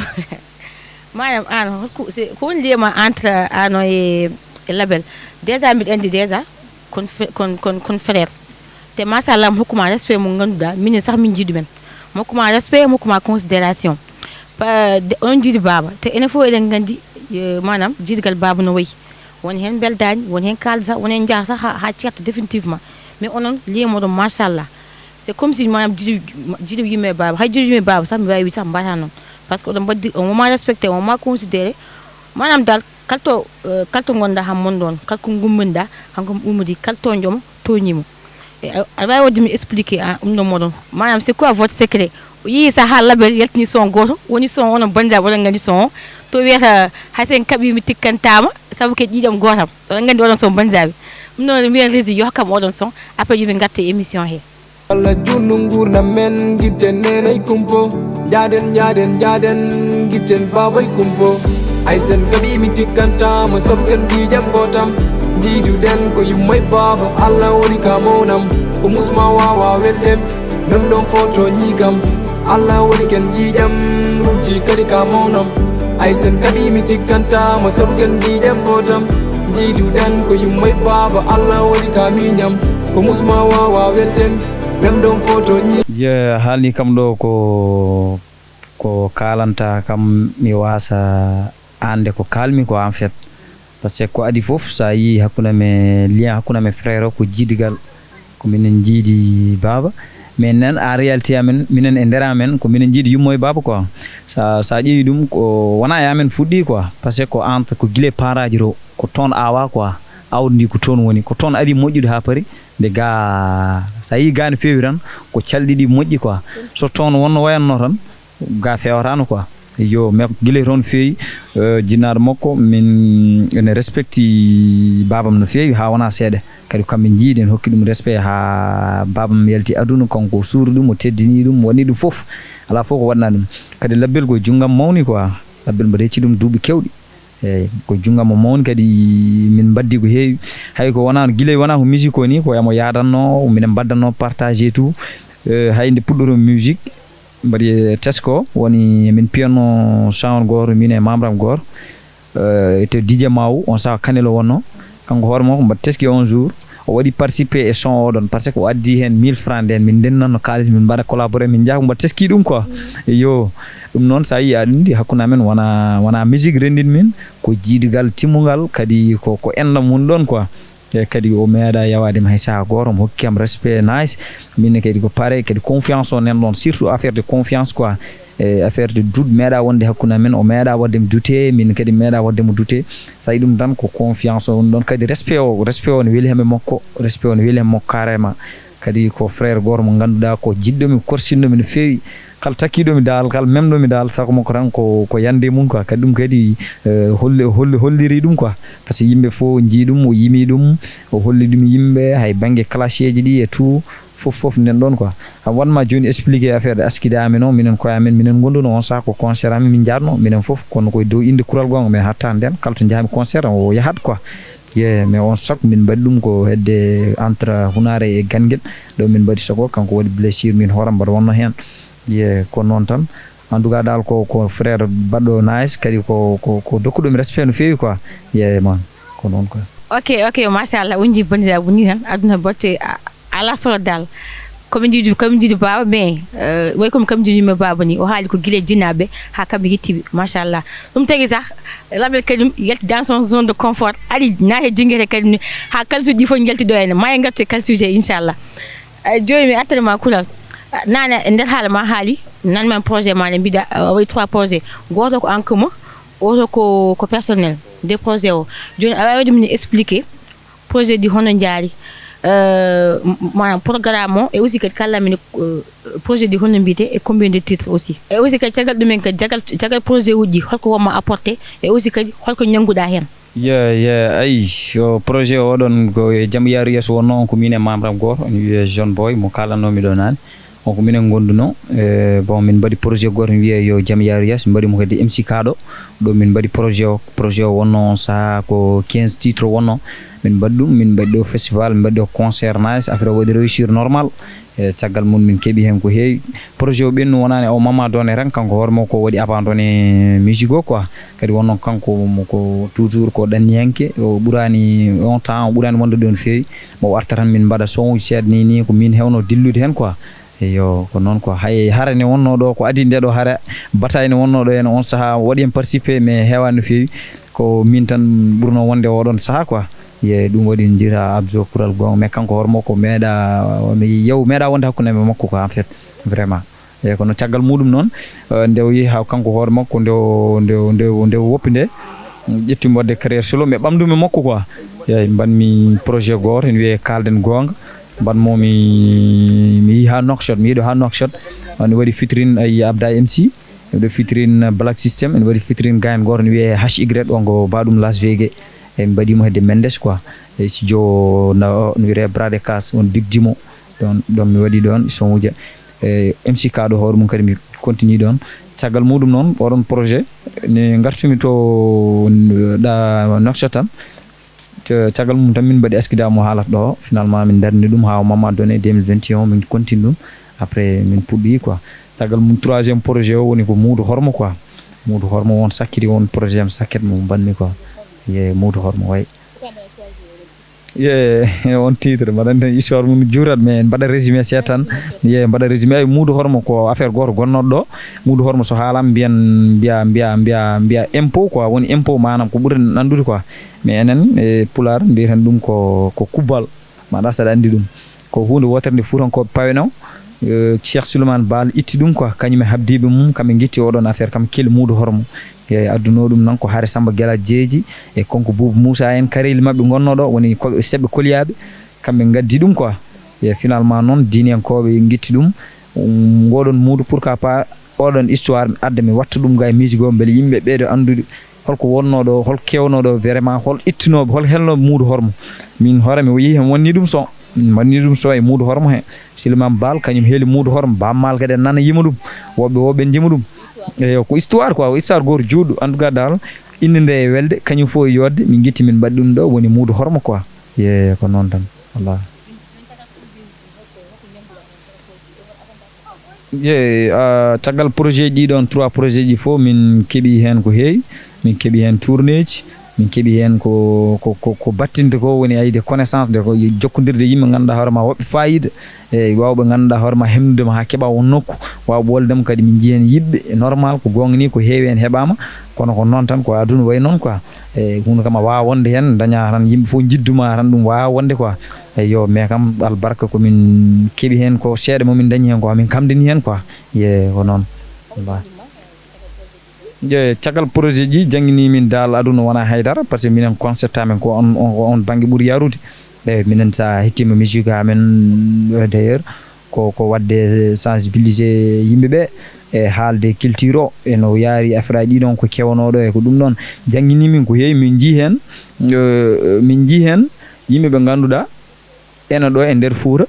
maanaam aan, holko, c'est, ko woni lien ma entre aan o e, e Label? Déjà mbiɗa anndi déjà, kon fe-, kon, kon, kon frère. Te machallah, mo hokkuma respect mo ngannduɗaa, minen sax min njiɗi men. Mo hokkuma respect, mo hokkuma considération. Pa-, de-, on njiɗi baaba. Te enen fof eɗen nganndi, eh, maanaam, jiidigal baaba no wayi. Won heen mbeldaani, won heen kaalda sax, won heen njaha sax haa, haa ceerta définitivement. Mais onon, lien moɗon, machallah. C'est comme si, maanaam, jiidu, jiidu yumma e baaba. Hay jiidu yumma e baaba sax, mi waawi wiide sax, mbaɗataa noon. Parce que oɗon mbaɗdi, on ma respecté, on ma considéré. Maanaam daal, kala to, eh, kala to ngonɗaa, han mon ɗoon. Kala ko ngumminɗaa, han ko ummidi, kala to joom, tooñii mo. Aɗa waawi waɗde mi expliqué a ɗum ɗo moɗon, maanaam c'est quoi votre secret? O yii sa ha label yaltini son gooto, woni son onon banndiraaɓe oɗon nganndi son o, to wiyata hay sen kaɓi mi tikkantama sabu ke ƴiiƴam gootam. Oɗon nganndi oɗon son banndiraaɓe. Ɗum noon mbiyen régie yo hokkam oɗon son, après yo min ngarta e émission he. Allah junnu ngurnam men, gitten nenay kumpo. Njaaden, njaaden, njaaden, gitten baabay kumpo. Ay sen kaɓi mi tikkantama sabu ken ƴiiƴam gootam. Njiiduɗen ko yumma e baaba, Allah woni ka mawnam. Ko musma wawa weldem, même ɗon foto ñiigam. Allah woni ken ƴiiƴam, rujji kadi ka mawnam. Ay sen kaɓi mi tikkantama sabu ken ƴiiƴam gootam. Njiiduɗen ko yumma e baaba, Allah woni ka miñam. Ko musma wawa weldem, même ɗon foto ñi. Ye haalni kam ɗo ko, ko kaalanta kam mi wasa ande ko kalmi ko en fait. Parce que ko adi fof sa yi hakkunde me lien hakkunde me frère o ko jiidigal, ko minen jiidi baaba. Mais nen en réalité amen, minen e nder amen ko minen jiidi yummo e baaba quoi. Sa, sa ƴeewi ɗum ko wona e amen fuɗɗi quoi. Parce que ko entre ko gila e paraji to, ko toon awa quoi. Awdi ndi ko toon woni, ko toon ari moƴƴude ha paari. Nde ga sa yi ga no feewi tan, ko calɗi ɗi moƴƴi quoi. So toon wonno wayanno tan, ga fewatano quoi. Yo, mais gila toon feewi, eh, jinnaɗo makko, min ene respecti babam no feewi ha wona seeɗa. Kadi kamɓe jiiɗi en hokki ɗum respect ha babam yalti aduna, kanko o suuri ɗum, o teddini ɗum, o waɗni ɗum fof. Ala fof ko waɗna ɗum. Kadi labbel ko junngam mawni quoi. Labbel mbaɗa hecci ɗum duuɓi kewɗi. Eyyi, ko junngam mo mawni kadi min mbaddi ko heewi. Hay ko wona gila wona ko musique o ni, ko emo yaadanno, minen mbaddanno partage et tout. Eh, hay nde puɗɗoto musique, mbaɗi e Tesco, woni min piyanno sound goto, min e membre am goto. Eh, to D J Mawu, on saha Kanel o wonno. Kanko hoore makko mbaɗi Tesco on jour. O waɗi participé e son o ɗon, parce que o addi hen mille francs nden, min ndennanno kaalis, min mbaɗa collaboré, min njaha ko mbaɗa teski ɗum quoi. Yo, ɗum noon sa yi aɗa andi hakkunde amen wona, wona musique rendin min, ko jiidigal timmungal, kadi ko, ko enɗam woni ɗon quoi. E kadi o meeɗa yawade mi hay saha goto, omo hokki kam respect nice. Min kadi ko pare, kadi confiance o nen ɗon, surtout affaire de confiance quoi. E affaire de doute meeɗa wonde hakkunde amen, o meeɗa wadde mi douté, min kadi meeɗa wadde mo douté. Sa yi ɗum tan ko confiance o woni ɗon, kadi respect o, respect o ne weli hemɓe makko, respect o ne weli hemɓe makko carrément. Kadi ko frère goto mo ganduɗa ko jiɗɗomi, korsinɗomi no feewi. Kala takkiɗomi dal, kala memɗomi dal, sago makko tan ko, ko yande mum quoi. Kadi ɗum kadi, eh, holli, holli, holliri ɗum quoi. Parce que yimɓe fof jii ɗum, o yimi ɗum, o holli ɗum yimɓe, hay banggue clasheji ɗi et tout, fof, fof nden ɗon quoi. Am wanma joni expliqué affaire de askida amen o, minen koye amen, minen gonduno on saha ko concert amen min jarno, minen fof kono koye dow inde kural gonga, mais hatta nden kala to jahami concert o yahat quoi. Ye, mais on sac min mbaɗi ɗum ko hedde entre Hunare e Ganguel. Ɗo min mbaɗi sogo, kanko waɗi blessure, min hooram mbaɗa wonno hen. Ye, ko noon tan. En tout cas dal ko, ko frère baɗɗo nice, kadi ko, ko, ko dokkuɗo mi respect no feewi quoi. Ye, man, ko noon quoi. Ok, ok, machallah, on jii bandiraɓe ni tan, aduna botte, a-, ala solo dal. Komin jiidi, komin jiidi baaba, mais, euh, way komi, komin jiidi yumma e baaba ni, o haali ko gila e jinnaɓe, ha kamɓe yettiɓe, machallah. Ɗum tagi sah, label kadi yalti dans son zone de confort, ari naati e jingete kadi ni, ha kalsuji ɗi fof jalti ɗo henne, ma en gartu e kalsuji he, inchallah. Ay, joni mi attani ma kulal. Ah, nane e nder haala ma haali, nan men projet ma ne mbiɗa, ah, waɗi trois projets. Goto ko en commun, oto ko, ko personnel, nde projet o. Joni aɗa wawi waɗde min expliqué, projet ɗi hono jaari, euh, m-, maanaam programme o, e aussi kadi kala min, euh, projet ɗi hono mbiyete e combien de titres aussi. E aussi kadi caggal ɗumen kadi, caggal, caggal projet uji ɗi, holko wonma apporté, e aussi kadi holko ñannguɗa hen? Ye, ye, ayi, o projet o ɗon ko e Jamiyaaru Yeeso wonno, on ko min e membre am gooto, ene wiyee Jeune Boy, mo kaalannomi ɗo naane. On ko minen gonduno, e, bon, min mbaɗi projet gooto, ene wiyee yo Jamiyaaru Yeeso, min mbaɗi mo kadi M C Kaɗo. Ɗo min mbaɗi projet o, projet o wonno on saha ko quinze titres wonno. Min mbaɗi ɗum, min mbaɗi ɗo festival, min mbaɗi ɗo concert nice, affaire o waɗi réussir normal. E caggal mum min keɓi heen ko heewi. Projet o ɓennu wonaani o Mama Done tan, kanko hoore makko o waɗi abandonné musique o quoi. Kadi wonno kanko mo ko toujours ko ɗanniyanke, o ɓuraani on temps, o ɓuraani wonde ɗo no feewi. Mo o arta tan min mbaɗa son uji seeɗa ni, ni ko min heewno dillude heen quoi. Eyyo, ko noon quoi. Hay hare ne wonno ɗo, ko adii nde ɗo hare, bataille ne wonno ɗo heen on saha, o waɗi heen participé, mais heewaani no feewi. Ko min tan ɓurno wonde oɗon saha quoi. Ye, ɗum waɗi en njira abjo kural gonga, mais kanko hoore makko meeɗa, mi yew meeɗa wonde hakkunde e makko quoi, en fait, vraiment. Eyyi, kono caggal muɗum noon, eh, nde o yehi ha kanko hoore makko, nde o, nde o, nde o, nde o woppi nde, ƴettumi wadde carrière solo, mais ɓamdumi makko quoi. Eyyi, mbanmi projet goto, ene wiyee Kalden Gonga. Mbaɗ mo mi mi yi ha Nouakchott, mi yiɗo ha Nouakchott. On waɗi fitrin ay Abda M C, ɓe fitrin Black System, en waɗi fitrin gayan goto ne wiye H Y, on ko baɗum Las Vegas. E mi mbaɗimo hedde Mendes quoi. E studio na no wiye Brade Cas, on Big Dimo. Ɗon ɗon mi waɗi ɗon son uja. E M C Ka ɗo hoore mum kadi mi continue ɗon. Caggal muɗum noon oɗon projet ne gartumi to ɗa Nouakchott tan. Caggal mum tan min mbaɗi askida mo haalata ɗo, finalement min darni ɗum ha o mama donné deux mille vingt et un, min continue ɗum. Après min puɗɗi quoi. Caggal mum troisième projet o woni ko Muudu Hormo quoi. Muudu Hormo on sakkiri on projet am sakket mo mbanmi quoi. Ye Muudu Hormo way. Ye on titre mbaɗa tan histoire mum juurat, mais en mbaɗa résumé seeɗa tan. Ye mbaɗa résumé ay Muudu Hormo ko affaire goto gonnoɗo ɗo. Muudu Hormo so haalam mbiyan mbiya mbiya mbiya mbiya impôt quoi, woni impôt manam ko ɓuri nandude quoi. Mais enen e Pulaar mbiyeten ɗum ko ko kubbal. Maɗa saɗa andi ɗum. Ko hunde wotere nde Fuutankooɓe paweno. Cheikh Souleymane Baal itti ɗum quoi, kañum e habdiiɓe mum, kamɓe ngitti oɗon affaire kam keli Muudu Hormo. E adduno ɗum noon ko Haare Samba Gela Jeeji e Konko Buubu Muusa en, kareli maɓɓe ngonno ɗo, woni ko seɓɓe koliyaaɓe, kamɓe ngaddi ɗum quoi. E finalement noon diiniyankooɓe ngitti ɗum. Ngoɗon muudu pourquoi pas oɗon histoire mi adda mi watta ɗum ga e musique o, beele yimɓe ɓeeɗo anndude holko wonnoo ɗo, hol kewnoo ɗo vraiment, hol ittinooɓe, hol helnooɓe Muudu Hormo. Min hoore mi yehi heen wonni ɗum son, min mbaɗni ɗum son e Muudu Hormo heen. Silmam Baal kañum heeli Muudu Hormo, Baam Maal kadi en nana yima ɗum, woɓɓe wo ɓe njima ɗum. Eyo ko histoire quoi, ko histoire gooto juutɗo. En tout cas daal, innde nde e welde, kañum fof e yodde, min ngitti min mbaɗi ɗum ɗo, woni Muudu Hormo quoi. Ye ko noon tan, wallaahi. Ye caggal projet ji ɗi ɗon trois projet ji fof min keeɓi heen ko heewi, min keeɓi heen tourneeji, min keeɓi heen ko ko ko ko battinte ko woni ayde connaissance de ko jokkondirde yimɓe ngannduɗaa hoore ma woɓɓe fayida, e waawɓe ngannduɗaa hoore ma hemnude ma haa keɓa on nokku, waawɓe wolde ma kadi min njiyi heen yiɓɓe normal ko goonga ni ko heewi heen heɓaama. Kono ko noon tan ko aduna wayi noon quoi. E huunde kam a waawa wonde heen daña tan yimɓe fof njidduma tan ɗum waawa wonde quoi. Eyyo mais kam albarka ko min keɓi heen ko seeɗa mo min dañi heen ko min kamdini heen quoi. Ye ko noon. Wallaahi. Ye caggal projet ji janngini min daal aduna wona haydara parce que minen concept amen ko on on on bannge ɓuri yarude. Eyi minen sa hettima musique amen d'ailleurs ko ko waɗde sensibiliser yimɓe ɓe e haalde culture o eno yaari affaire aji ɗiɗon ko kewanooɗo e ko ɗum ɗon. Janngini min ko heewi min njii heen. Min njii heen yimɓe ɓe ngannduɗaa eno ɗo e nder Fuuta.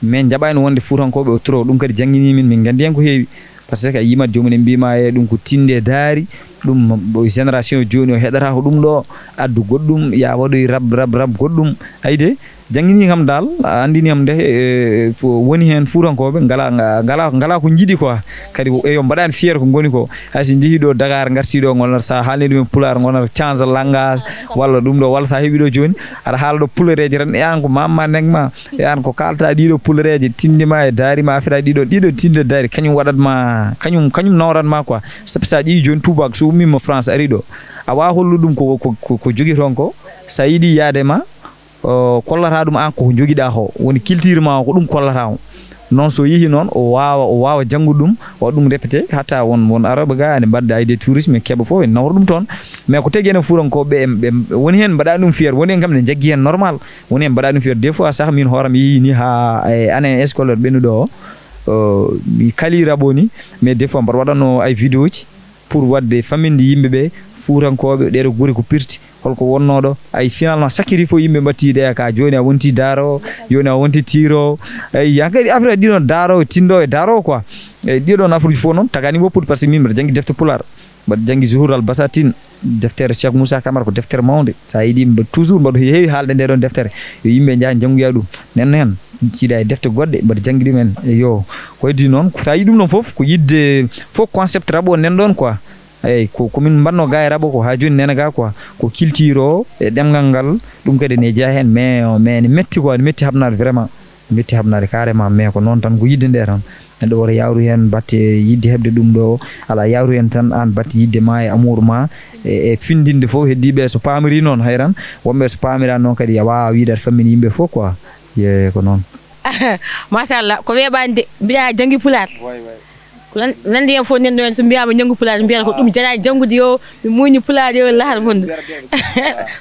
Min njaɓaani wonde Fuutankooɓe o trop, ɗum kadi janngini min, min nganndi heen ko heewi. Parce que a yimat joomum en mbiima e ɗum ko tinde daari, ɗum génération jooni o heɗata ko ɗum ɗo, addu goɗɗum, ya waɗoy rab rab rab goɗɗum. Ayde, janngini kam daal, a anndini kam nde woni heen Fuutankooɓe ngala ngala ngala ko njiɗi quoi. Kadi eyo mbaɗaani fier ko ngoni ko. Hay so njehii ɗo Dakar ngartii ɗo ngonata so a haalni ɗumen pulaar ngonata change langage walla ɗum ɗo walla so a heɓii ɗo jooni aɗa haala ɗo pulareeje tan e aan ko mamma neg ma e aan ko kaalta ɗiɗo pulareeje tindi ma e daari ma affaire aji ɗiɗo ɗiɗo tinde daari kañum waɗat ma kañum kañum nawrat ma quoi. Sabu so a ƴeewi jooni tubaak so ummiima France ari ɗo a waawa hollude ɗum ko ko ko jogii toon ko so a yiɗi yahde ma kollata ɗum aan ko jogiɗaa ko woni culture ma o ko ɗum kollata o. Noon so yehi noon o waawa o waawa janngude ɗum o ɗum répété hatta won won araɓe ga ene mbaɗda ay des tourisme keɓa fof ene nawra ɗum toon. Mais ko tagi enen fuurankoɓe ɓe woni heen mbaɗani ɗum fier woni en kam ne jaggi heen normal. Woni en mbaɗani ɗum fier des fois sah min hoore mi yehi ni ha e année scolaire ɓennuɗo o mi kali raɓo ni. Mais des fois mbaɗa waɗanno ay vidéo ji pour waɗde faminde yimɓe ɓe fuurankoɓe ɗeɗo guri ko pirti holko wonnooɗo. Ay finalement sakkiri fof yimɓe mbattiide ka jooni a wonti daaro jooni a wonti tiiro. Ay hankadi affaire ɗiɗon daaro tindo e daaro quoi. Eyyi ɗiɗon affaire uji fof noon tagani woppude par ce que min mbaɗa janngi defte pulaar mbaɗa janngi zuhur al basatin. Deftere Cheikh Moussa Camara ko deftere mawnde so a yiɗi toujours mbaɗa heewi haalde nde ɗon deftere yo yimɓe njaha njanngoya ɗum. Nen heen ciida e defte goɗɗe mbaɗa janngi ɗum en. Eyyo ko heddi noon so a yii ɗum ɗon fof ko yidde fof concept raɓo nen ɗon quoi. Eyyi ko komin mbaɗno ga e raɓo ko ha joni nena ga quoi ko culture o e ɗemngal ngal. Ɗum kadi ne jeeya heen mais mais ne metti quoi ne metti habnaade vraiment. Metti habnaade carrément mais ko noon tan ko yidde nde tan. Neɗɗo woto yawru heen batte yidde heɓde ɗum ɗo. Ala yawru heen tan aan batte yidde ma e amour ma e e findinde fof heddiɓe so pamiri noon hayran wonɓe so pamira noon kadi a wawa wiide aɗa fammini yimɓe fof quoi. Ye ko noon. Machallah ko weeɓani de mbiɗa janngi pulaar. Ko lan- lanndi heen fof nanndo heen so mbiyaama njanngu pulaar mbiyata ko ɗum jarani janngude yo mi muñi pulaar yo lahat wonde.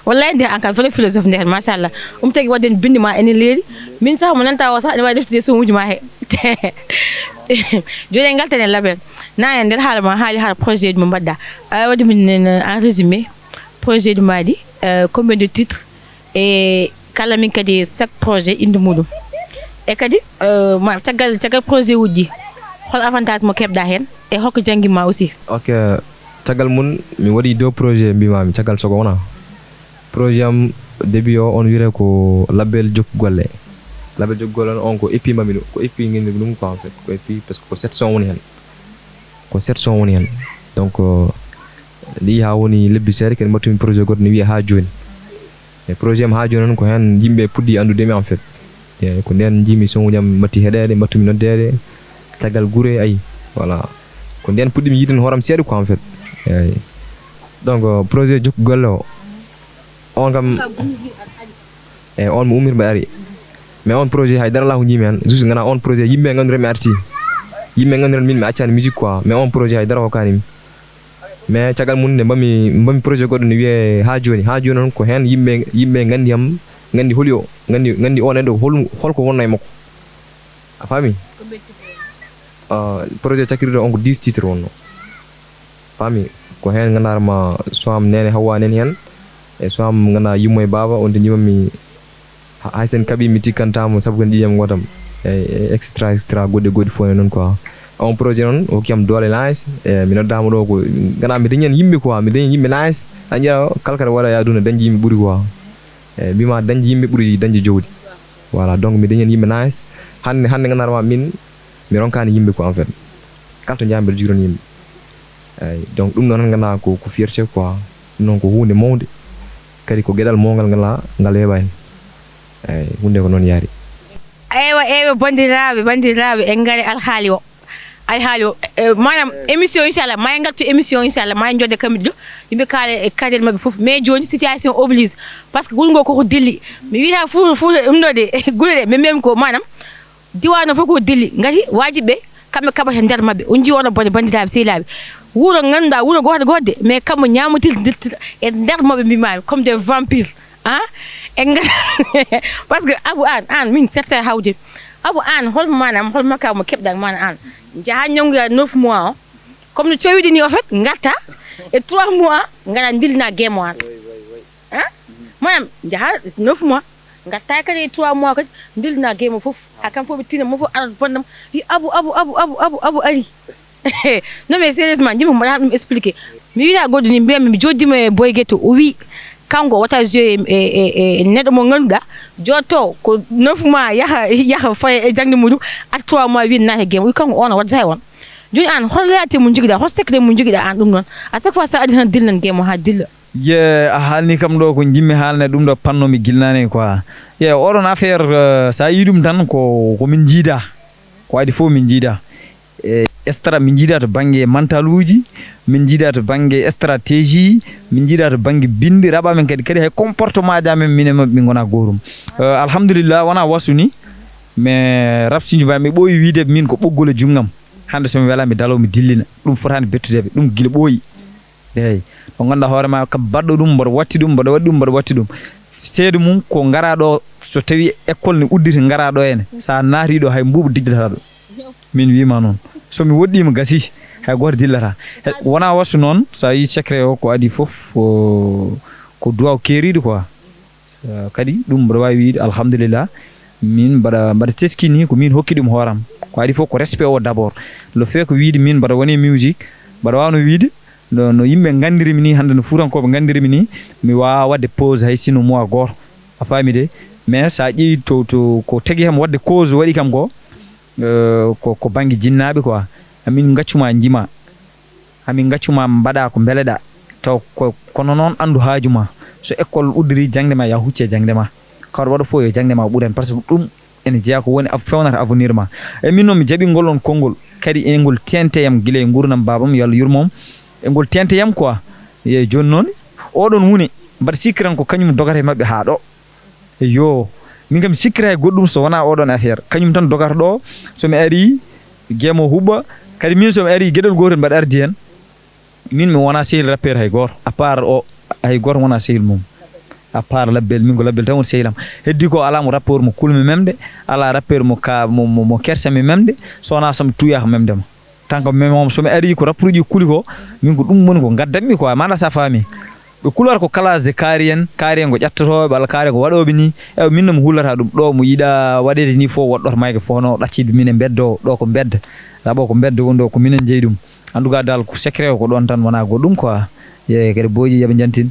Wallay nde an kadi fole philosophe nde machallah. Ɗum tagi waɗde en binndi ma ene leeri. Min sax mo nanta o sax ene wawi deftude somuji ma he. Joni en ngaltan e label. Na en nder haala ma haali haala projet ji mo mbaɗɗa. Awa waɗi min en en résumé projet ji ma ɗi, euh, combien de titres e kala min kadi chaque projet inde muɗum. E kadi, euh, ma caggal caggal projet uji ɗi hol avantage mo keɓɗa hen e holko jangguima aussi? Ok, caggal mum mi waɗi deux projet mbimami caggal sogo wona. Projet am début o on wiyete ko label jokku golle. Label jokku golle on, on ko E P mbaɗmi ɗum. Ko E P ngenni ɗum quoi en fait. Ko E P parce que ko sept son woni hen. Ko sept son woni hen. Donc, euh, nde yeehi ha woni lebbi seeɗa kadi mbattumi projet goɗɗo ne wiye Ha Joni. E projet am Ha Joni on ko hen yimɓe puɗɗi andude mi en fait. E ko nden jiimi son uji am mbatti heɗede, mbattumi noddeede. Caggal gure ayi. Voilà. Ko nden puɗɗimi yiide hooram seeɗa quoi en fait. Eyi. Donc, euh, projet jokku golle o. On kam, e on mo ummir mbaɗa ari. Mais on projet hay dara la ko jiimi hen. Juste ngana on projet yimɓe ngandure mi arti. Yimɓe ngandure min mi accani musique quoi. Mais on projet hay dara hokkanimi. Mais caggal mum nde mbami mbami projet goɗɗo ne wiye Ha Joni. Ha Joni on ko hen yimɓe yimɓe gandi am, gandi holi o, gandi gandi o neɗɗo hol holko wonno e makko. A faami? Ah, projet cakkirɗo on ko dix titres wonno. Faami? Ko hen ganduɗa ma Soham Nene Hawwa nani hen. E Soham ganduɗa yummo e baaba on de jimami. Ha- hay sen kaɓi mi tikkantamo sabu ko ƴiƴam gotam. E, e extra extra goɗɗi goɗɗi fof e noon quoi. On projet noon hokkiyam doole nice. E mi noddama ɗo ko gana mi dañi hen yimɓe quoi, mi dañi yimɓe nice. A ƴeewa kala kaɗa waɗa e aduna dañde yimɓe ɓuuri quoi. E mbima dañde yimɓe ɓuuri dañde jawdi. Voilà, donc mi dañi hen yimɓe nice. Hande hande ganduɗa ma min mi ronkani yimɓe quoi en fait. Kala to jami mbiɗa jogui toon yimɓe. Eyyi, donc ɗum ɗo tan ganduɗa ko ko fierté quoi. Ɗum noon ko hunde mawde. Kadi ko gueɗal mawngal ngal ngal weeɓani. Eyyi, hunde ko noon yaari. Eywa eywa bandiraɓe bandiraɓe en gari alhaali o. Alhaali o, eh, manam émission inchallah ma en gartu émission inchallah ma en jodde kamɓe ɗo. Yimɓe kaala e carrière mabɓe foof mais joni situation oblige. Par ce que wuuro ngo koko dilli. Mi wiyata fou fou ɗum ɗo de guure ɗe mais même ko manam. Diwan o fof ko dilli ngati wajiɓe kamɓe kaɓata nder mabɓe on jii oɗo bone bandiraɓe sehilaɓe. Wuuro ganduɗa wuuro goto goto de mais kamɓe ñamatirta dirtita e nder mabɓe mbimami comme des vampires. An e nga par ce que abou an an min sette hawde. Abou an hol manam hol makka mo keɓɗa mana an jaha ñawgoya neuf mois o. Comme no cowiɗi ni o fait garta e trois mois gara dillina guemo an. Hein? Manam jaha neuf mois. Gatta kadi e trois mois kadi dillina guemo fof. Ha kam fof ɓe tina mo fof arat bonnam. Yi abu abu abu abu abu abu ari. Non mais sérieusement ndimo mbaɗa ɗum expliqué. Mi wiɗa goɗɗo ni mbiyami mi joddima e boy guetto o wi kanko wata jeu e, e, e, e neɗɗo mo ganduɗa jotto ko neuf mois yaha yaha faya e jangde muɗum at trois mois wi nata e guemo wi kanko on watta e on. Joni an hol réalité mo joguiɗa hol secret mo joguiɗa an ɗum ɗon? À chaque fois sa adi tan dillan guemo ha dilla. Ye a haalni kam ɗo ko jimmi haalne ɗum ɗo panno mi gilnani quoi. Ye oɗon affaire, euh, sa yi ɗum tan ko ko min jiida. Ko adi fof min jiida. E extra min jiida to bangge mental uji, min jiida to bangge stratégie, min jiida to bangge bindi raɓa men kadi kadi hay comportement aja men minen mabɓe min gona gorum. Euh, alhamdulillah wona wasuni. Mais rabsinju ba mi ɓooyi wiide min ko ɓoggol e jungam. Hande somi wela mi dalo mi dillina ɗum fotani bettudeɓe ɗum gila ɓooyi. Eyyi. Mo ganduɗa hoore ma kam baɗɗo ɗum mboɗo watti ɗum mboɗo waɗi ɗum mboɗo watti ɗum. Seedo mum ko gara ɗo so tawi école ne udditi gara ɗo ene sa naati ɗo hay mbuuɓu diggata ɗo. Min wima noon somi woɗɗima gasi hay goto dillata. Wona wasu noon sa yi secret o ko adi foof ko duwaw keeriɗo quoi. Kadi ɗum mboɗo wawi wiide alhamdulillah. Min mbaɗa mbaɗa teskini ko min hokki ɗum hooram. Ko adi fof ko respect o d'abord. Le fait ko wiide min mbaɗa woni musique mbaɗa wawno wiide no no yimɓe gandiri mi ni hande no fuutankoɓe gandiri mi ni. Mi wawa wadde pause hay sino mois goto. A faami de. Mais sa ƴeewi to to ko tagi hem wadde cause waɗi kam ko euh, ko ko banggue jinnaɓe quoi. Amin gaccuma jima. Amin gaccuma mbaɗa ko beleɗa. Taw ko kono noon andu haaju ma. So école uddiri jangde ma ya hucce jangde ma. Kawɗo waɗa fof yo jangde ma ɓuren par ce que ɗum ene jeeya ko woni fewnata avenir ma. E min noon mi jaɓi ngol on konngol kadi e ngol tenteyam gila e nguurnam babam yo Allah yurmom. E ngol tenteyam quoi. Ye joni noon oɗon huune mbaɗa sikkiran ko kañum dogata e maɓɓe haa ɗo. Eyyo. Min kam sikkira e goɗɗum so wona oɗon affaire kañum tan dogata ɗo. Somi ari guemo huɓɓa kadi min somi ari gueɗel gotel mbaɗa ardi hen. Min mi wona sehil rappeur hay goto à part o. Hay goto wona sehil mum. À part labbel, min ko labbel tan woni sehil am. Heddi ko alaa mo rappeur mo kulmi memde, alaa rappeur mo ka mo mo, mo kersa mi memde, so wonaa so mi tuuyaaka memde mo. Tan ko mem moom so mi arii ko rappeur uji kuli ko, min ko ɗum woni ko ngaddanmi quoi, maɗa sa faami. Ɓe kulata ko classe de kaari en, kaari en ko ƴattotooɓe walla kaari en ko waɗooɓe nii. Ewa min no mi hulata ɗum ɗo mo yiɗa waɗeede nii fof woɗɗoto mayke fof no ɗacciiɓe min e mbeddo ɗo ko mbedda. Sabu ko mbedda woni ɗo ko minen jeyi ɗum. En tout cas dal ko secret o ko ɗoon tan wonaa ko ɗum quoi. Ye kadi booji yaɓe njantin.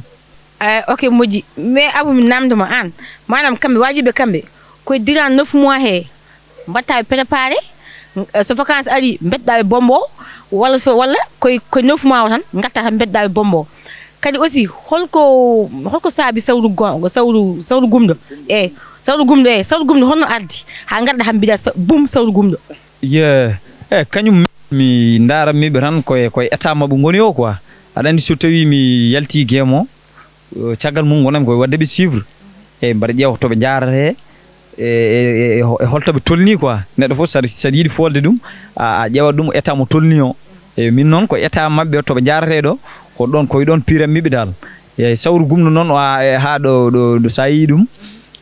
Eh, ok, moƴƴi. Mais Abou, mi namdo ma aan. Maanaam kamɓe wajiɓe kamɓe koye durant neuf mois he mbatta ɓe préparé, eh, so vacances ari mbedda ɓe bombo, walla so, walla koye, koye neuf mois o tan ngatta tan mbedda ɓe bombo. Kadi aussi holko, holko saabi sawru go-, sawru, sawru gumɗo? E sawru gumɗo, e sawru gumɗo honno ardi ha ngarɗa han mbiɗa sa-, bum sawru gumɗo? Ye, e kañum mi ndaranmi ɓe tan koye, koye état maɓɓe ngoni o quoi. Aɗa andi so tawi mi yalti game o, eh, caggal mum ngonanmi koye waɗde ɓe suivre. E mbaɗa ƴeewa to ɓe njaarata he, e, e, e, e holto ɓe tolni quoi. Neɗɗo fof saɗa, saɗa yiɗi folde ɗum, a, a ƴeewat ɗum état mo tolni o. E min noon ko état maɓɓe to ɓe njaarata ɗo, ko ɗoon, koye ɗoon piranmi ɓe dal. E sawru gumɗo noon o, a, e, haa ɗo, ɗo, ɗo sa yii ɗum,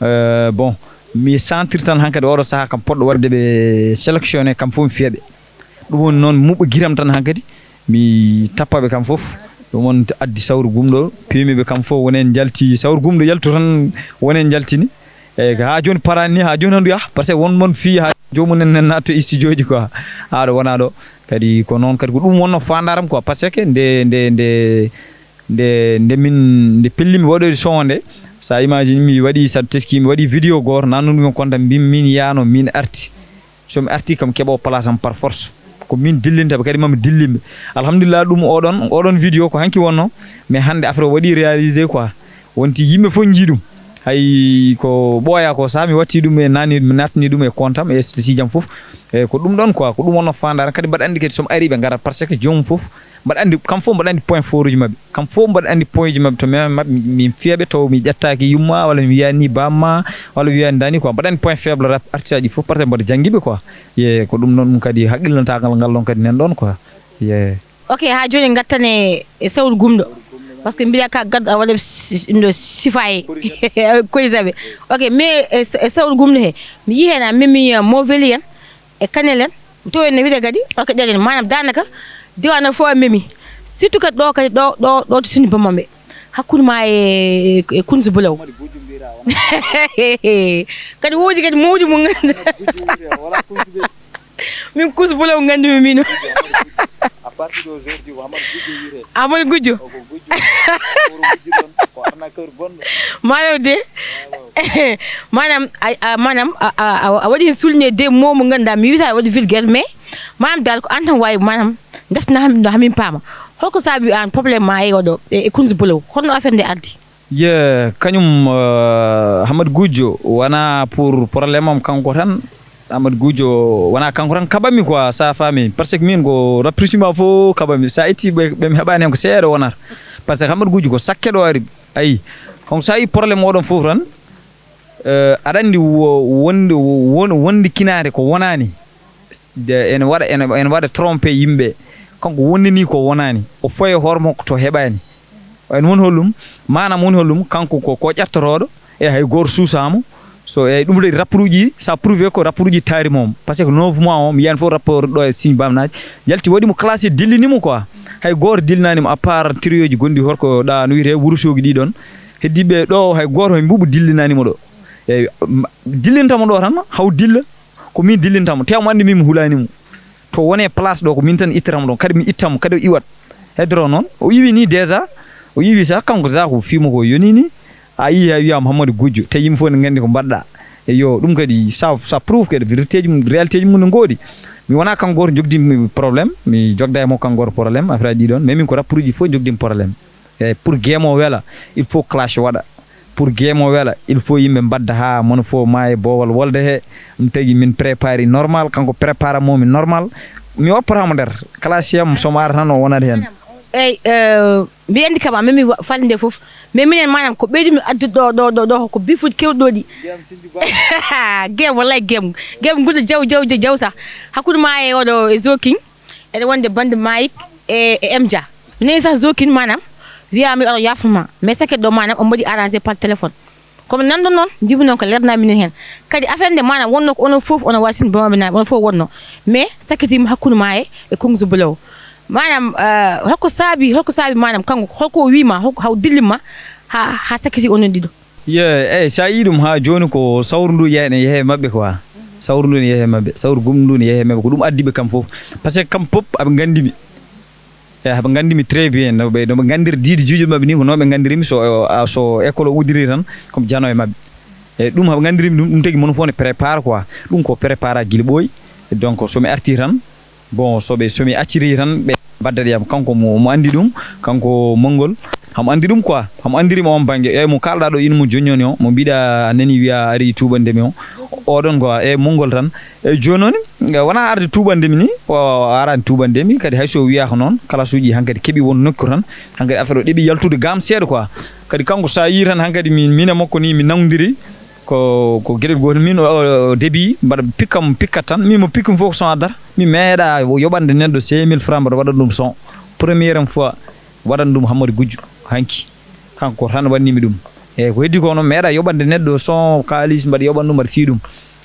eh, bon, mi sentir tan hankadi oɗo sahaa kam poɗɗo waɗde ɓe sélectionné kam fof mi fiya ɓe. Ɗum woni noon muɓɓo giram tan hankadi mi tappa ɓe kam fof. Ɗum woni addi sawru gumɗo, piimi ɓe kam fof woni heen njalti. Sawru gumɗo yaltu tan woni heen njaltini. Eyi, haa jooni paraani ni, haa jooni handu yaha, parce que won mon fii haa joomum en nen naatto e studio ji quoi. Haa ɗo wonaa ɗo. Kadi ko noon kadi ko ɗum wonno faandaram quoi, parce que nde, nde, nde, nde, nde min, nde pellimi waɗoyde son o nde, sa imagine mi waɗi, sa teski mi waɗi vidéo goto, nannu ɗum e konta mbimi min yaano, min arti. So mi arti kam keɓo place am par force. Ko min dillinta ɓe kadi mami dillimɓe. Alhamdulillah ɗum oɗon, oɗon vidéo ko hanki wonno, mais hannde affaire o waɗi réalisé quoi. Wonti yimɓe fof njii ɗum. Hay ko ɓooya ko sa mi watti ɗum e nani, mi natni ɗum e compte am e statut ji am fof. E ko ɗum ɗon quoi, ko ɗum wonno faandaare. Kadi mbaɗa anndi kadi so mi ari ɓe ngarat parce que joomum fof mbaɗa anndi, kam fof mbaɗa anndi point fort uji maɓɓe. Kam fof mbaɗa anndi point ji maɓɓe to mi maɓɓe min fiya ɓe taw mi ƴettaaki yumma walla mi wiyaani ni bamma walla mi wiyaani dani quoi. Mbaɗa anndi point faible rap artiste aji fof parce que mbaɗa janngi ɓe quoi. Ye ko ɗum noon ɗum kadi haqqillantagal ngal ɗon kadi nen ɗon quoi. Ye. Ok, haa jooni ngattane e sawru gumɗo. Parce que mbiɗa ka gaddo a waɗa si-, ɗum ɗo sifaye. Koye jaɓe. Ok, mais e s-, e sawru gumɗo he, mi yii heen a memi, uh, moveli en, e kanel en, to en no wiɗe kadi, ok, ɗeɗen, maanaam daanaka, diwana fof a memi. Surtout kadi ɗo kadi, ɗo, ɗo, ɗo to Sini Bamamɓe. Hakkunde ma e, e Kunsi Bulew. Kadi woodi kadi mawdi mo nganndu. Min Kunsi Bulew nganndumi min. À partir d'aujourd'hui, ko Amadou Gujjo wiyetee. Amadou Gujjo. O ko Gujjo. Ko Gujjo ɗon. Ko arnaqueur bonɗo. Maanaam de. Maanaam, a, a, maanaam, a, a, a, a waɗi heen souligné de mots mo ngannduɗaa mi wiyata waɗi vulgaire, mais maanaam dal ko aan tan waawi, maanaam, deftina ham, no hamin paama. Holko saabi aan problème ma e oɗo, e, e Kunsi Bulew? Honno affaire nde ardi? Ye, kañum, eh, Hamad Gujjo, wonaa pour problème am kanko tan. Hamad Gujjo, wonaa kanko tan kaɓami quoi, sa faami. Parce que min ko rapprochement fof kaɓami. Sa itti ɓe, ɓe mi heɓaani heen ko seeɗa wonata. Parce que Hamad Gujjo ko sakke ɗo ari. Ayi, donc sa yi problème oɗon fof tan, eh, aɗa anndi wo-, wonde, won-, wonde kinaade ko wonaani. De, ene waɗa, ene, ene waɗa trompé yimɓe. Kanko wondini ko wonaani. O foye hoore makko to heɓaani. En woni hollum, maanaam woni hollum, kanko ko, ko ƴettotooɗo, e hay gooto suusaamo. So e ɗum ɗo rapport uji, sa prouvé ko rapport uji taari mo. Parce que neuf mois o, mi yiyani fof rapport ɗo e signe bamnaaji. Yalti waɗi mo classé, dillini mo quoi. Hay gooto dillinaani mo, à part trio ji gonɗi horko ɗa no wiyetee Wuro Soogi ɗi ɗon. Heddiiɓe ɗo hay gooto hay mbuɓu dillinaani mo ɗo. Eyi, ma-, dillinta mo ɗo tan, haw dilla. Ko min dillinta mo, te omo anndi min mi hulaani mo. To wone place ɗo, ko min tan ittata mo ɗon, kadi mi itta mo, kadi o iwat. Hedoro noon, o iwi ni déjà, o iwi sa, kanko sa ko fimo ko yoni ni, a yi hay wiyama Hammadou Gujjo, te yimɓe fof ne nganndi ko mbaɗɗa. E yo, ɗum kadi, sa, sa prouve kadi vérité ji mum, réalité ji mum ne ngoodi. Mi wona kanko gooto jogdinmi problème, mi jogda e mo kanko gooto problème, affaire aji ɗi ɗon, mais min ko rapport uji fof jogdinmi problème. Eyi, pour game o wela, il faut clash waɗa. Pour game o wela, il faut yimɓe mbadda haa mono fof maayi boowal wolde he. Ɗum tagi min prépari normal, kanko prépara momi normal. Mi woppata mo nder clash yam, somo ara tan o wonat heen. Eyi, eh, mbiɗa anndi kam a memi wa-, falde nde fof. Mais minen maanaam ko ɓeydi mi addude ɗo, ɗo, ɗo, ɗo, ko bifuuji kewɗi ɗo ɗi. Game, wallahi game. Game ngol jaw, jaw, jaw, jaw sah. Hakkunde ma e oɗo, e Zoking. Eɗen wonde bande Mayik e, e M Dia. Mi nani sah Zokin maanaam Wiya mi aɗa yaafuma, mais sakkiti ɗo maanaam on mbaɗi arrangé par téléphone. Kono nanɗo noon, jibi noon ko leerna minen heen. Kadi affaire nde maanaam wonno ko onon fof onon waawi sinde bamaaɓe naaɓe, onon fof wonno. Mais sakkitiima hakkunde ma e, e Kungsu Bulo. Maanaam, eh, holko saabi, holko saabi maanaam kanko, holko o wiima, holko haw dillimma ha, ha sakkiti onon ɗiɗo? Ye, eyi, so a yii ɗum haa jooni ko sawru ndu yehne, yehe maɓɓe quoi. Sawru ndu ne yehe maɓɓe, sawru gum ndu ne yehe maɓɓe, ko ɗum addi ɓe kam fof. Parce que kam pop aɓe nganndi mi. Eyi, aɓe nganndi mi très bien, no ɓe, no ɓe nganndiri diidi juuɗe maɓɓe ni, ko no ɓe nganndiri mi so, a, so école o uddiri tan, ko mi jano e maɓɓe. Eyi, ɗum aɓe nganndiri mi ɗum, ɗum tagi mono fof ne prépare quoi. Ɗum ko prépare a gila ɓooyi. Donc so mi arti tan, bon, so ɓe, so mi acciri tan, ɓe baddat yam. Kanko mo, mo anndi ɗum, kanko Monngol, hamo anndi ɗum quoi. Hamo anndiri mo on bannge. Eyi, mo kaalɗaa ɗo ina mo joññooni o, mo mbiɗa a nani wiya ari tuubande mi o. Oɗon quoi, eyi, Monngol tan. Eyi, jooni noon, wonaa arde tuubande mi ni, o, o araani tuubande mi, kadi hay so wiyaaka noon, kalasuuji hankadi keɓi won nokku tan, hankadi affaire o ɗeɓi yaltude gaam seeɗa quoi. Kadi kanko so a yii tan hankadi min, min e makko ni min nanngondiri, ko, ko geɗel gootel. Min o, o debi mbaɗa pikkam, pikkat tan. Min mo pikkumi fof ko son addata. Mi meeɗa yoɓande neɗɗo cinq mille francs mbaɗa waɗa ɗum son. Première fois waɗan ɗum Hammadi Gujjo hanki. Kanko tan waɗnimi ɗum. Eyi, ko heddi ko noon meeɗa yoɓande neɗɗo son kaalis mbaɗa yoɓan ɗum mbaɗa fii ɗum.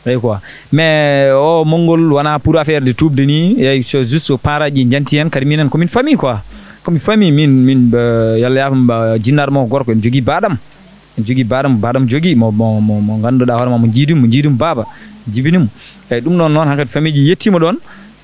Eyi quoi. Mais o Monngol wonaa pour affaire de tuubde ni. Eyi, so juste parent ji njanti heen, kadi minen ko min famille quoi. Ko min famille, min, min, eh, yalla yaafam, eh, jinnaaɗo makko gorko, ene jogii baaɗam. Ene jogii baaɗam, baaɗam jogii mo, mo, mo, mo ngannduɗaa hoore ma, mo njiidum, mo njiidum baaba, jibinimo. Eyi, ɗum ɗoon noon, hankadi famille ji yettiima ɗoon.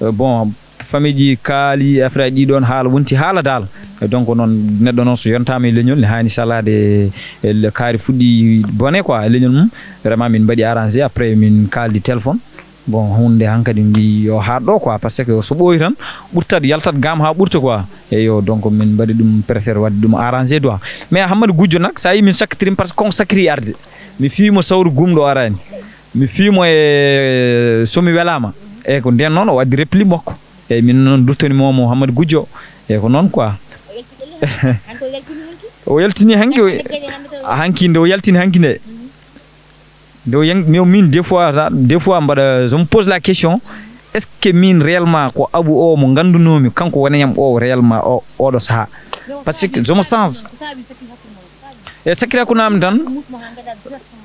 Eh, bon, famille ji kaali affaire ji ɗoon, haala wonti haala daal. Eh, donc noon, neɗɗo noon so yontaama e leñol, ne haani salaade, eh, le, kaari fuɗɗi bone quoi, e leñol mum. Vraiment, min mbaɗi arrangé, après min kaaldi téléphone. Bon, huunde hankadi mbi yo haat ɗo quoi, parce que so ɓooyi tan, ɓurtat, yaltat gaam haa ɓurta quoi. Eyo, donc min mbaɗi ɗum préféré waɗde ɗum arrangé quoi. Mais Hammadi Gujjo nak, so a yii min sakkitirima, parce que kon sakkiri arde. Mi fii mo sawru gum ɗo araani. Mi fii mo e so mi welaama. Eyi, ko ndeen noon o addi réplique makko. Eyi, min noon duttoni mo, mo Hammadi Gujjo. Eyi, ko noon quoi. O yaltini hanki, o, hanki nde o yaltini hanki nde. Nde o yang-, mi, min, des fois, ta-, des fois mbaɗa, je me pose la question, est-ce que min réellement ko Abou o mo nganndunoomi, kanko wonayam o réellement o, oɗo sahaa? Parce que je me sens. E sakkira ko nam tan?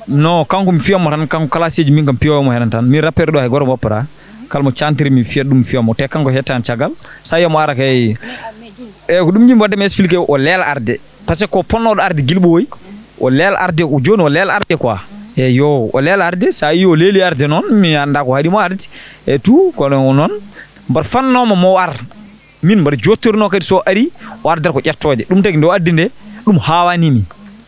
Non, kanko mi fiyamo tan, kanko classe ji min kam piyomo heen tan. Min rappeur ɗo hay goto woppata. Kala mo cantiri mi fiya ɗum, mi fiyamo. Te kanko hettani caggal. Sa yiya mo ara kay. E ko ɗum jimmi wadde mi expliqué o leela arde. Parce que ko ponnoɗo arde gila ɓooyi, o leel arde, o jooni o leel arde quoi. Eyo, o leel arde, so a yii o leeli arde noon, mi anndaa ko haɗi mo arde e tout, kono noon mbaɗa fannoo mo, mo ar. Min mbaɗa jottornoo kadi so ari, o ardata ko ƴettooje. Ɗum tagi nde o addi nde, ɗum haawaani mi.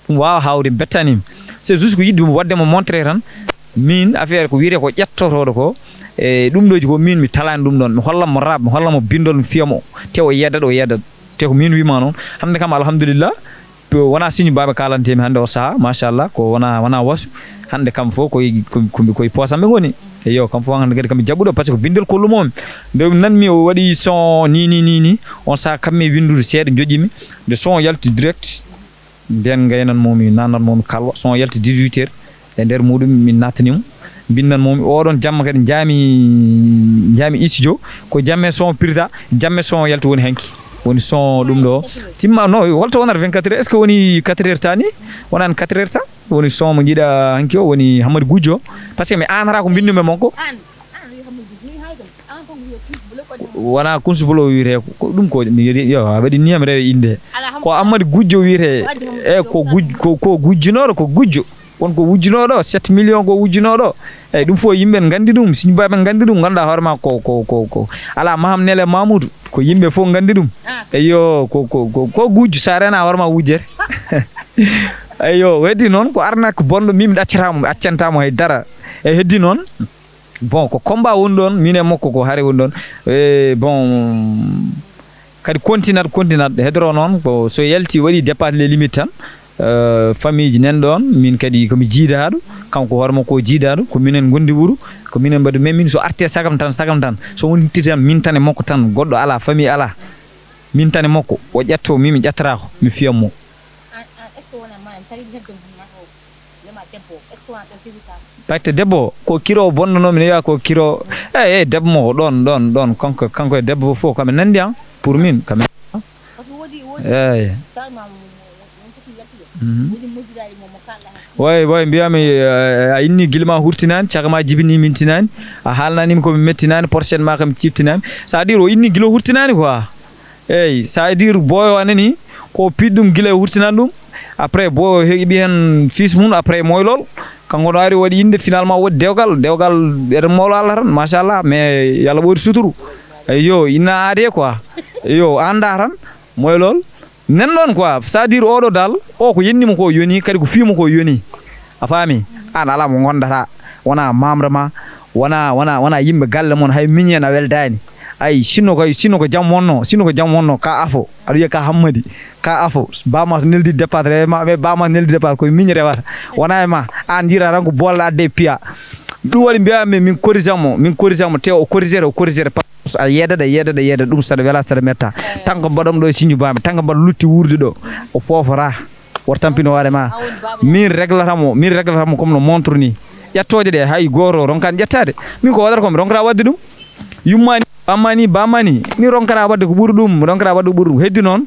Ɗum waawa haawde, bettaani mi. C'est juste ko yiɗde mo waɗde mo montré tan, min affaire ko wiyetee ko ƴettotooɗo ko, e ɗum ɗooji ko min mi talaani ɗum ɗoon. Mi holla mo rap, mi holla mo binndol, mi fiya mo, te o yeddat, o yeddat. Te ko min wima noon. Hannde kam, alhamdulillah, to wonaa siñu baaba kaalantemi hannde o sahaa, machallah, ko wonaa, wonaa wasu. Hannde kam fof koye, ko, ko, koye poosam ɓe ngoni. Eyo, kam fof hannde kadi kam jaɓuɗo, parce que ko binndol kollumomi. Nde nanmi o waɗi son ni, ni, ni, ni, on sahaa kammi winndude seeɗa, joƴƴimi. Nde son yalti direct, ndeen ngaynan momi, nannan momi kalwa. Son yalti dix-huit heures, e nder muɗum min nattani mo. Mbinnan momi, oɗon jamma kadi njaami, njaami studio. Ko jamme son pirta, jamme son yalti woni hanki. Woni son ɗum ɗo. Timma, non, holto wonata vingt-quatre heures? Est-ce que woni quatre heures tan ni? Wonani quatre heures tan? Woni son mo njiɗa hanki o, woni Hammadi Gujjo. Parce que mi anata ko mbinnumi e makko. Wonaa Kunsu Bolo wiyetee ko, ko ɗum ko mi, yo, a waɗi niyam rewe innde. Ko Ammadi Gujjo wiyetee. E ko guj-, ko, ko gujjunooɗo, ko gujjo. Won ko wujjunooɗo, sept millions ko wujjunooɗo. Eyi, ɗum fof yimɓe nganndi ɗum, siñi baaɓe nganndi ɗum, ngannduɗaa hoore ma ko, ko, ko, ko alaa maham nele Mamoudou, ko yimɓe fof nganndi ɗum. Eyo, ko, ko, ko, ko gujjo, so a rena hoore ma wujjere. Eyo, weddi noon ko arnaque bonɗo, min mi accata mo, mi accanta mo hay dara. E heddi noon, bon, ko combat woni ɗoon, min e makko ko hare woni ɗoon. E, bon, kadi continat, continat, hedoro noon, ko so yalti waɗi dépasse les limites tan, euh, famille ji nan ɗoon, min kadi ko mi jiidaaɗo, kanko hoore makko o jiidaaɗo, ko minen ngondi wuro, ko minen mbaɗi, mais min so arti e sagam tan, sagam tan, so wonti tan, min tan e makko tan, goɗɗo alaa, famille alaa, min tan e makko, o ƴetto, min mi ƴettataako, mi fiya mo. An, an, est-ce que wona ma en tari heddo ma o wema debbo, est-ce que wona ɗo tewita? Batte debbo, ko kiro bonnono mi newa ko kiro. Eh, eh, debbo mo ɗon, ɗon, ɗon, kanko, kanko e debbo fof, kam en nandi an, pour min, kam en. Parce que wodi, wodi. Eh. Salma mo, mo, Mhm. Woni mujjida e mo, mo kalɗa heen. Way, way, mbiyami, eh, a inni gila ma hurtinaani, caka ma jibini min tinaani, a haalnaani mi ko mi mettinaani, porcen ma kam ciftinani. C'est-à-dire o inni gila hurtinaani quoi. Eyyi, c'est-à-dire boyo anani ko piɗɗum gila e hurtinani ɗum. Après boyo heɓi heen fils mum, après moylol. Kanko no ari waɗi innde, finalement waɗi dewgal, dewgal eɗen mawla Allah tan, machallah, mais yalla ɓoyri suturu. Eyyo, inna aade quoi. Eyyo, anda tan, moylol. Nen ɗon quoi, c'est-à-dire oɗo dal, o ko yennimo ko yoni, kadi ko fiimo ko yoni. A faami? An ala mo gondata, wona mamre ma, wona, wona, wona yimɓe galle mon, hay miñi en a weldaani. Ay, sinno ko, sinno ko jam wonno, sinno ko jam wonno, ka afo, aɗa wiya ka hammadi, ka afo, bama neldi départ rewa ma, mais bama neldi départ koye miñi rewata. Wona e ma, an jira tan ko bolle adde e piya. Ɗum waɗi mbiyami min corrigemo, min corrigemo, te o corrigere, o corrigere. A yeedata, yeedata, yeedata ɗum saɗa wela, saɗa metta. Tan ko mbaɗam ɗo e siñu bami, tan ko mbaɗa lutti wuurde ɗo. O foofora. Woto tampin hoore ma. Min reglata mo, min reglata mo comme no montre ni. Ƴettooje ɗe hay gooto ronkaani ƴettaade. Min ko waɗata ko mi ronkata waɗde ɗum. Yummani, bammani, bammani. Mi ronkata waɗde ko ɓuri ɗum, mi ronkata waɗde ko ɓuri ɗum. Heddi noon,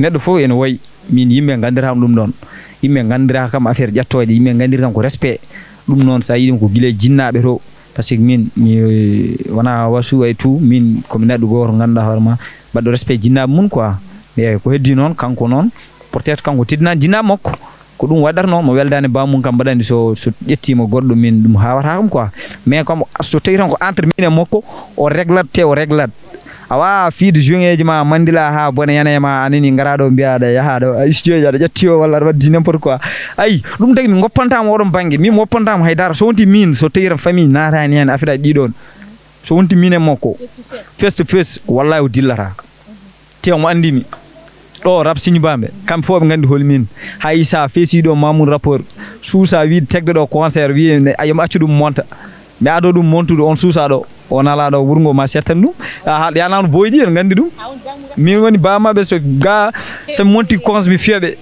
neɗɗo fof ene wayi. Min yimɓe nganndirama ɗum ɗon. Yimɓe nganndiraka kam affaire ƴettooje, yimɓe nganndiri kam ko respect. Ɗum noon so a yiɗi ko gila e jinnaaɓe to. Par ce que min, mi wona wasu ay tout, min ko mi neɗɗo gooto ngannduɗaa hoore ma, baɗɗo respect jinnaaɓe mum quoi. Eeyi, ko heddi noon, kanko noon, peut-être kanko teddinaani jinnaaɓe makko. Ko ɗum waɗatnoo mo weldaani bammum kam, mbaɗa anndi so, so ƴettiima goɗɗo min ɗum haawata kam quoi. Mais comme so tawi tan ko entre min e makko, o réglat te o réglat. Awa fiide juŋeeji ma mandila haa bone yana e ma, anani ngara ɗo mbiya aɗa yaha ɗo, a studio aɗa ƴetti o walla aɗa waɗdi n'importe quoi. Ayi, ɗum tagi mi goppantama oɗon bannge, min mi woppantama hay dara, so wonti min, so tawi tan famille naatani heen affaire aji ɗiɗon. So wonti min e makko, face to face, wallahi o dillata. Te omo anndi mi. Ɗo rap siñi bamɓe, kamɓe fof ɓe nganndi holi min. Hay sa feesi ɗo Mamoudou rappeur, suusa wiide tegde ɗo concert, wiye ne, a, yo mi accu ɗum monta. Mi ado ɗum montude, on suusa ɗo, on ala ɗo wuro ngo ma settan ɗum. A, ha, ya nano boyɗi, en nganndi ɗum. Min woni bamaɓe, so ga, so mi monti cons, mi fiya ɓe.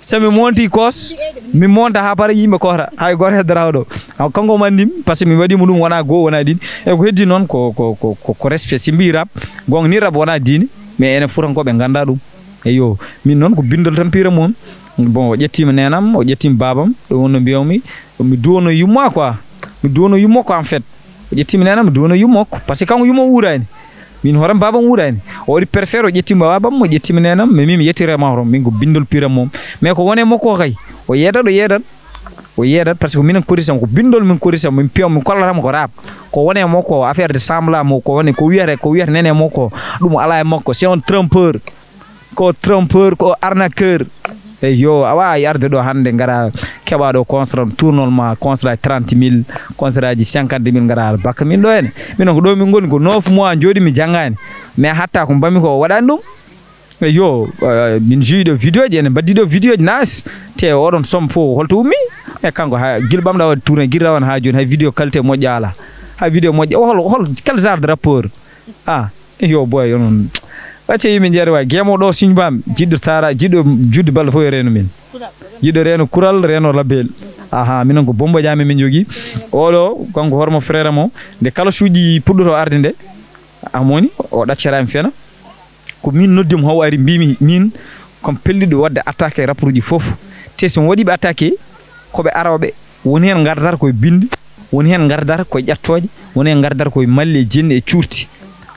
So mi monti cos, mi monta ha para yimɓe kohra. Hay goto heddora ɗo. Aw, kanko omo anndi mi, parce que mi waɗimo ɗum wona goo, wona ɗiɗi. E ko heddi noon ko, ko, ko, ko, ko respect. Si mbi rap, gonga ni rap wona diine, mais enen Fuutankooɓe ngannda ɗum. Eyyo, min noon ko binndol tan piiram on. Bon, o ƴettiima neenam, o ƴettiima baabam, ɗum woni no mbiyami, mi duwono yumma quoi. Mi duwono yumma ko en fait. O ƴettiima neenam, mi duwono yumma ko. Parce que kanko yumma wuuraani. Min hooram baabam wuuraani. O waɗi préféré, o ƴettiima baabam, o ƴettiima neenam, mais min mi yettiima hoto. Min ko binndol piiram on. Mais ko woni e makko kay, o yeedat, o yeedat. O yeedat, parce que minen korisam, ko binndol min korisam, min piya, min kollatamo ko rap. Ko woni e makko, affaire de semblant mo, ko woni, ko wiyata, ko wiyata nene e makko, ɗum ala e makko. C'est un trompeur. Ko trompeur, ko arnaqueur. Eyyo, a wawi arde ɗo hannde, ngara keɓa ɗo contrat, tournol ma, contrat trente mille, contrat ji cinquante mille, ngara aɗa bakka min ɗo henne. Min ko ɗo min ngoni ko neuf mois jooɗi mi janngani. Mais hatta ko mbami ko o waɗani ɗum. Eyyo, eh, min jeyi ɗo vidéo ji, ene mbaddi ɗo vidéo ji nice. Te oɗon somme fof holto ummi? E kanko ha gila ɓamɗa waɗde tourné, gila rawane ha jooni, hay vidéo qualité moƴƴa ala. Hay vidéo moƴƴa, hol, hol, quel genre de rappeur? Ah, yo boy, onon. Wacce yimɓe jeere wawi. Gemo ɗo signe bam, jiɗɗo tara, jiɗɗo judde balɗe fof yo reeno min. Jiɗɗo reeno kural, reeno label. Aha, minen ko Bombo Jami min jogui. Oɗo, kanko hormo frère mo. Nde kala suuɗi puɗɗoto arde nde, amoni, o ɗaccata mi fena. Ko min noddimo, haw ari mbimi min, komi pelliɗo wadde attaqué rapport uji fof. Te so mi waɗiɓe attaqué, koɓe aroɓe, woni hen gardata koye bindi, woni hen gardata koye ƴattoje, woni hen gardata koye malli e jenni e cuurti.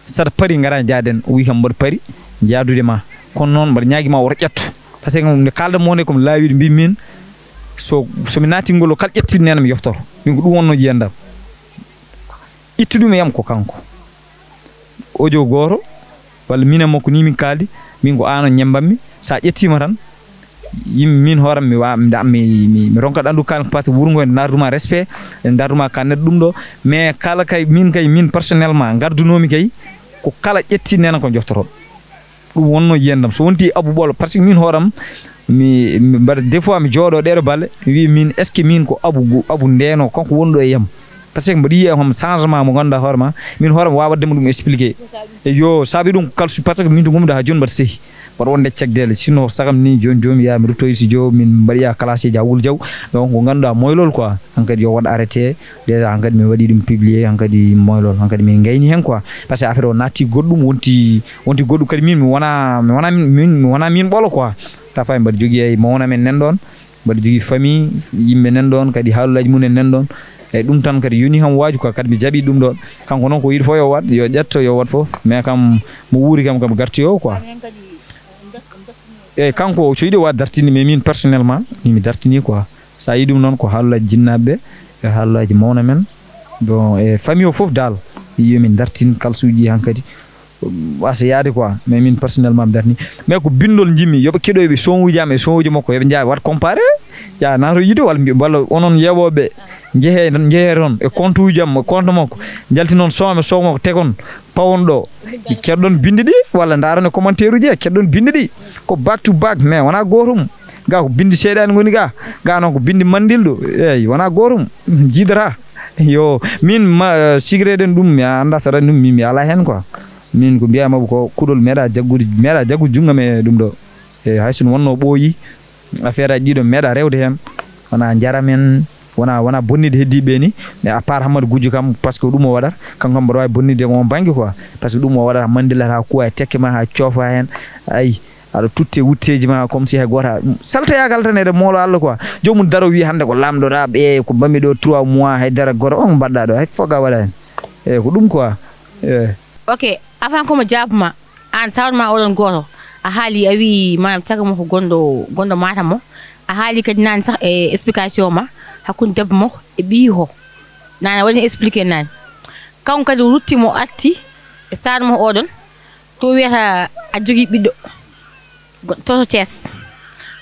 Saɗa paari, gara jaaden, o wi kam mboɗo paari jaadude ma. Kono noon mboɗo ñaagui ma woto ƴetto. Par ce que nde kalda mo nde komi laawiɗo, mbi min, so, somi naati ngol o kala ƴetti nena mi yoftoto. Min ko ɗum wonno yiyandam. Ittu ɗum e yam ko kanko. Audio gooto, walla min e makko ni min kaaldi, min ko aan o ñemmbanmi. So a ƴettiima tan, yim-, min hooram mi wa-, mi, mi, mi, mi ronkat anndu kan, par ce que wuro ngo ene ndaarduma respect, ene ndaarduma ka neɗɗo ɗum ɗo. Mais kala kay, min kay, min personnellement, ngardunoomi kay, ko kala ƴetti nena ko joftoto. Ɗum wonno yiyandam. So wonti Abou Ɓolo, par ce que min hooram, mi, mi mbaɗa des fois mi jooɗo ɗeɗo balle, mi wiya min, est-ce que min ko Abou, Abou ndeno, kanko woni ɗo e yam? Par ce que mboɗo yiya hom changement mo ganduɗa hoore ma, min hoore mi wawa waɗde mo ɗum expliqué. Eyyo, saabi ɗum ko kala su-, par ce que min to gumɗo ha joni mbaɗa sehi. Mbaɗa wonde cagdele, sinon sagam ni joni joni ya mi ruttoyi studio, min mbaɗi ya classe ji ha wul jaw. Donc ko ganduɗa moylol quoi, hankadi yo waɗ arrêté. Déjà hankadi mi waɗi ɗum publié, hankadi moylol, hankadi min gayni hen quoi. Par ce que affaire o natti goɗɗum, wonti, wonti goɗɗum kadi min mi wona, mi wona min, min, mi wona min ɓolo quoi. Tafa mbaɗa jogui ay mawna men nen ɗon. Mbaɗa jogii famille, yimɓe nan ɗoon, kadi haalullaaji mum en nan ɗoon. Eeyi, ɗum tan kadi yoni kam waaju quoi, kadi mi jaɓi ɗum ɗoon. Kanko noon ko yiɗi fof yo waɗ, yo ƴetto, yo waɗ fof. Mais kam mo wuuri kam, kam garti o quoi. Eeyi, kanko o coyɗi o waɗ dartini, mais min personnellement, min mi dartini quoi. So a yii ɗum noon ko haalullaaji jinnaaɓe ɓe, e haalullaaji mawna men. Bon, e famille o fof daal, yo min dartin kalsuuji hankadi. Wasa yaade quoi, mais min personnellement mi darni. Mais ko bindol njimmi, yoɓe keɗoyɓe son uji am e son uji makko, yoɓe njaa waɗ comparé. Ya nato yiide walla mbi walla onon yeɓoɓe, jehe jehe toon e compte uji am e compte makko, jalti noon son am e son makko, tegon pawon ɗo, keɗɗon bindi ɗi walla ndaron e commentaire uji he, keɗɗon bindi ɗi. Ko back to back, mais wona gotum. Ga ko bindi seyɗani ngoni ga. Ga noon ko bindi mandilɗo. Eyyi, wona gotum. Jiidata. Yo min ma, sigireɗen ɗum, mi anda saɗa ɗum, mi mi ala hen quoi. Min ko mbiyama ko kuɗol meeɗa jaggude, meeɗa jaggude junngam e ɗum ɗo. E hay so wonno ɓooyi, affaire aji ɗiɗo meeɗa rewde hen. Wona njaram en, wona wona bonnide heddiɓe ni. Mais à part Hammadi Gujjo kam, parce que ɗum o waɗata, kanko kam mboɗo wawi bonnide mo on banggue quoi. Parce que ɗum o waɗata mandilata kuwa e tekke ma ha coofa hen. Ayi, aɗa tutte wutteji ma comme si hay goto ha saltoyagal tan eɗe moolo Allah quoi. Jomum daro wi hande ko lamɗo raɓe, ko mbami ɗo trois mois, hay dara goto on mbaɗɗa ɗo hay foga waɗa hen. Eyyi, ko ɗum quoi. Eyyi. Ok, avant ko mo jaabuma, aan sawrma oɗon gooto, a haali, a wii maanaam cagga mo ko gonɗo gonɗo Matam o, a haali kadi naane sax e explication ma hakkunde debbo makko e ɓiyi ko naane waɗi expliqué naane. Kanko kadi rutti mo arti e sawrma oɗon to wiyata a jogii ɓiɗɗo, go- to to Thiès.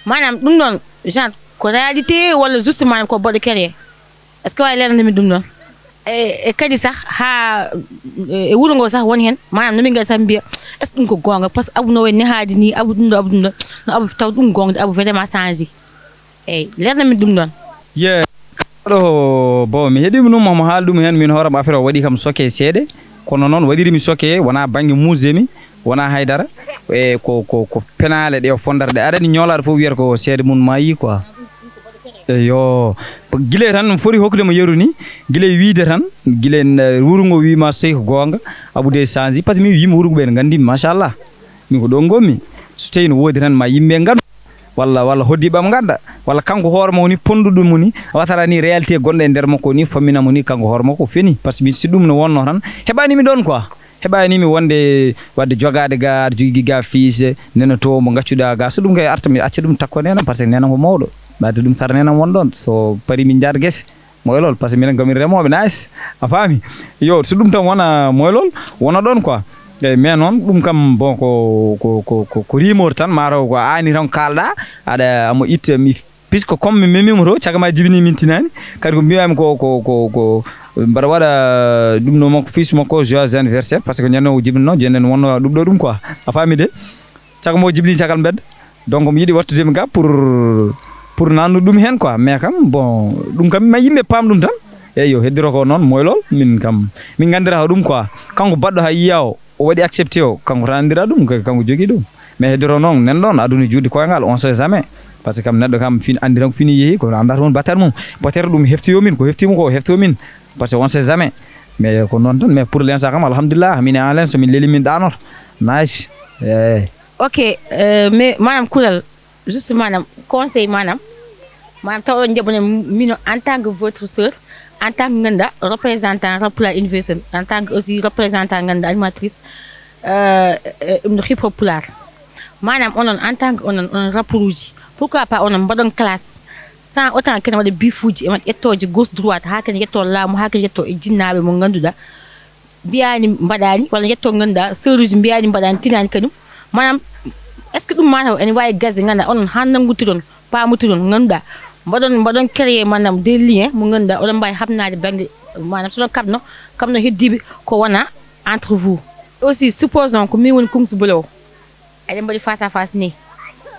Maanaam ɗum ɗoon genre ko réalité walla juste maanaam ko baɗɗo créé? Est-ce que wawi leerande min ɗum ɗoon? E e kadi sah ha e wuro ngo sah woni hen maanaam no min gari sah mbiya, est ce que ɗum ko gonga? Parce que abu no wayi nehaadi ni, abu ɗum ɗo, abu ɗum ɗo. No abu taw ɗum gonga de, abu vraiment change. Eyyi, leerna min ɗum ɗoon. Ye ɗo, bon, mi heɗima ɗum, omo haali ɗum hen. Min hooram affaire o waɗi kam soke seeɗe, kono noon waɗirimi soke wona banggue muusde mi, wona haydara. E ko ko ko penale ɗe o fondata ɗe, aɗa andi ñoolaɗo fof wiyata ko seede mum maayi quoi. Eyo, gila tan foti hokkude mo yeru ni, gila wiide tan, gila wuuro ngo wiima so tawi ko goonga, Abou de change, par ce que min wiima wuuro ngo ɓe ne nganndi mi, machallah. Min ko ɗo ngonmi. So tawi no woodi tan ma yimɓe ngandu, walla walla hoddiɓam ngannda, walla kanko hoore makko ni ponduɗo mo ni, watara ni réalité gonɗo e nder makko ni, fammina mo ni kanko hoore makko feni, par ce que min si ɗum no wonno tan, heɓani mi ɗon quoi. Heɓani mi wonde wadde jogaade ga, aɗa jogii ga fiise, nena to mo ngaccuɗa ga. So ɗum kay arta mi acca ɗum takko nena, par ce que nena ko mawɗo. Ɓaade ɗum sara nena won ɗon. So pari min njaar gese. Moylol, par ce que minen komin remooɓe, nice. A faami? Yo, so ɗum tan wona moylol, wona ɗon quoi. Eyyi, mais noon ɗum kam bon ko ko ko ko, ko rimor tan, mataw ko ani tan kalɗa, aɗa amo itta mi puisque comme mi memimo to, caggal ma jibini min tinani, kadi ko mbiyami ko ko ko ko mbaɗa waɗa ɗum no makko fils makko joyeux anniversaire, par ce que ñande o jibinno, jenden wonno ɗum ɗo ɗum quoi. A faami de? Caggal mo jibini caggal mbedda. Donc mi yiɗi wattude mi ga pour pour nannu ɗum hen quoi. Mais kam bon, ɗum kam ma yimɓe paam ɗum tan. Eyyo, heddiro ko noon moylol, min kam min gandira ko ɗum quoi. Kanko baɗɗo ha yiya o, o waɗi accepté o, kanko tan andira ɗum, kanko jogui ɗum. Mais heddoro noon nen ɗon aduna juuɗe koyngal, on sait jamais. Par ce que kam neɗɗo kam fin andi tan ko fini yeehi, kono andata won batter mum. Batter ɗum heftoyo min, ko hefti mum ko o hefto min. Par ce que on sait jamais. Mais ko noon tan, mais pour l'instant kam alhamdulillah, min e an len so min leli min ɗanoto. Nice. Eyyi. Ok, euh, mais maanaam kulal, juste maanaam conseil maanaam, maanaam taw oɗon njaɓa mino en tant que votre sœur, en tant que ngannduɗaa représentant Rap Pulaar Universel, en tant que aussi représentant ngannduɗaa animatrice, euh, euh, ɗum no hip hop pulaar. Maanaam onon en tant que onon, onon rappeur uji, pourquoi pas onon mbaɗon classe sans autant kene waɗa bifuuji e ƴettooje gauche droite, haa kene yettoo laamu, haa kene yettoo e jinnaaɓe mo ngannduɗaa mbiyaani mbaɗaani, walla yetto ngannduɗaa sœur uji mbiyaani mbaɗaani, tinaani kañum. Maanaam, est ce que ɗum maataw ene waawi gasde, ngannduɗaa onon haa nanngutoron, paamotiron, ngannduɗaa mbaɗon, mbaɗon créé maanaam des liens mo ngannduɗaa oɗon mbaawi haɓnaade bannge, maanaam so oɗon kaɓno, kaɓno heddiiɓe ko wona entre vous. Aussi, supposons ko min woni Kungsu Bolo o, eɗen mbaɗi face à face ni,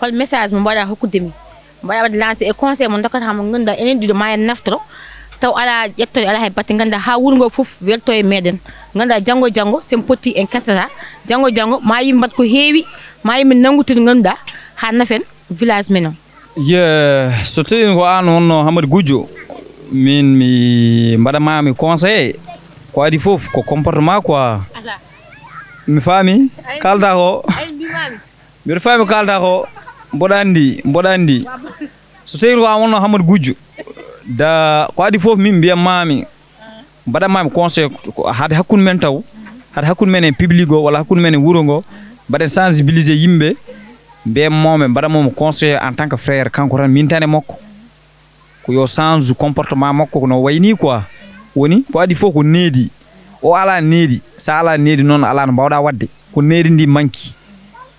hol message mo mbaɗa hokkude mi? Mbaɗa waɗde lancé e conseil mo dokkata mo ngannduɗaa enen ɗiɗo ma en naftoro, taw alaa ƴettoye, alaa hay batte, ngannduɗaa haa wuro ngo fof welto e meɗen. Ngannduɗaa janngo e janngo so en potti en kessata, janngo e janngo ma yimɓe mbaɗ ko heewi, ma yimɓe nanngutin ngannduɗaa haa nafen village men o. Ye, so tawi ko an wonno Hamadi Gujjo, min mi mbaɗa ma mi conseillé, ko adi fof ko comportement quoi. Mi faami kalda ko. Mbiɗa faami ko kalda ko, mboɗa anndi, mboɗa anndi. So tawii ko an wonno Hammat Gujjo, da ko adii fof min mbiyat maami, mbaɗat maami conseil ko hade hakkunde men taw, hade hakkunde men e public o walla hakkunde men e wuro ngo, mbaɗen sensibiliser yimɓe, mbiyen mo, mbaɗat mo conseil en tant que frère, kanko tan min tan e makko. Ko yo change comportement makko ko no wayi nii quoi. Woni ko adii fof ko needi. O alaa needi. So a alaa needi noon alaa no mbaawɗaa waɗde. Ko needi ndi manki.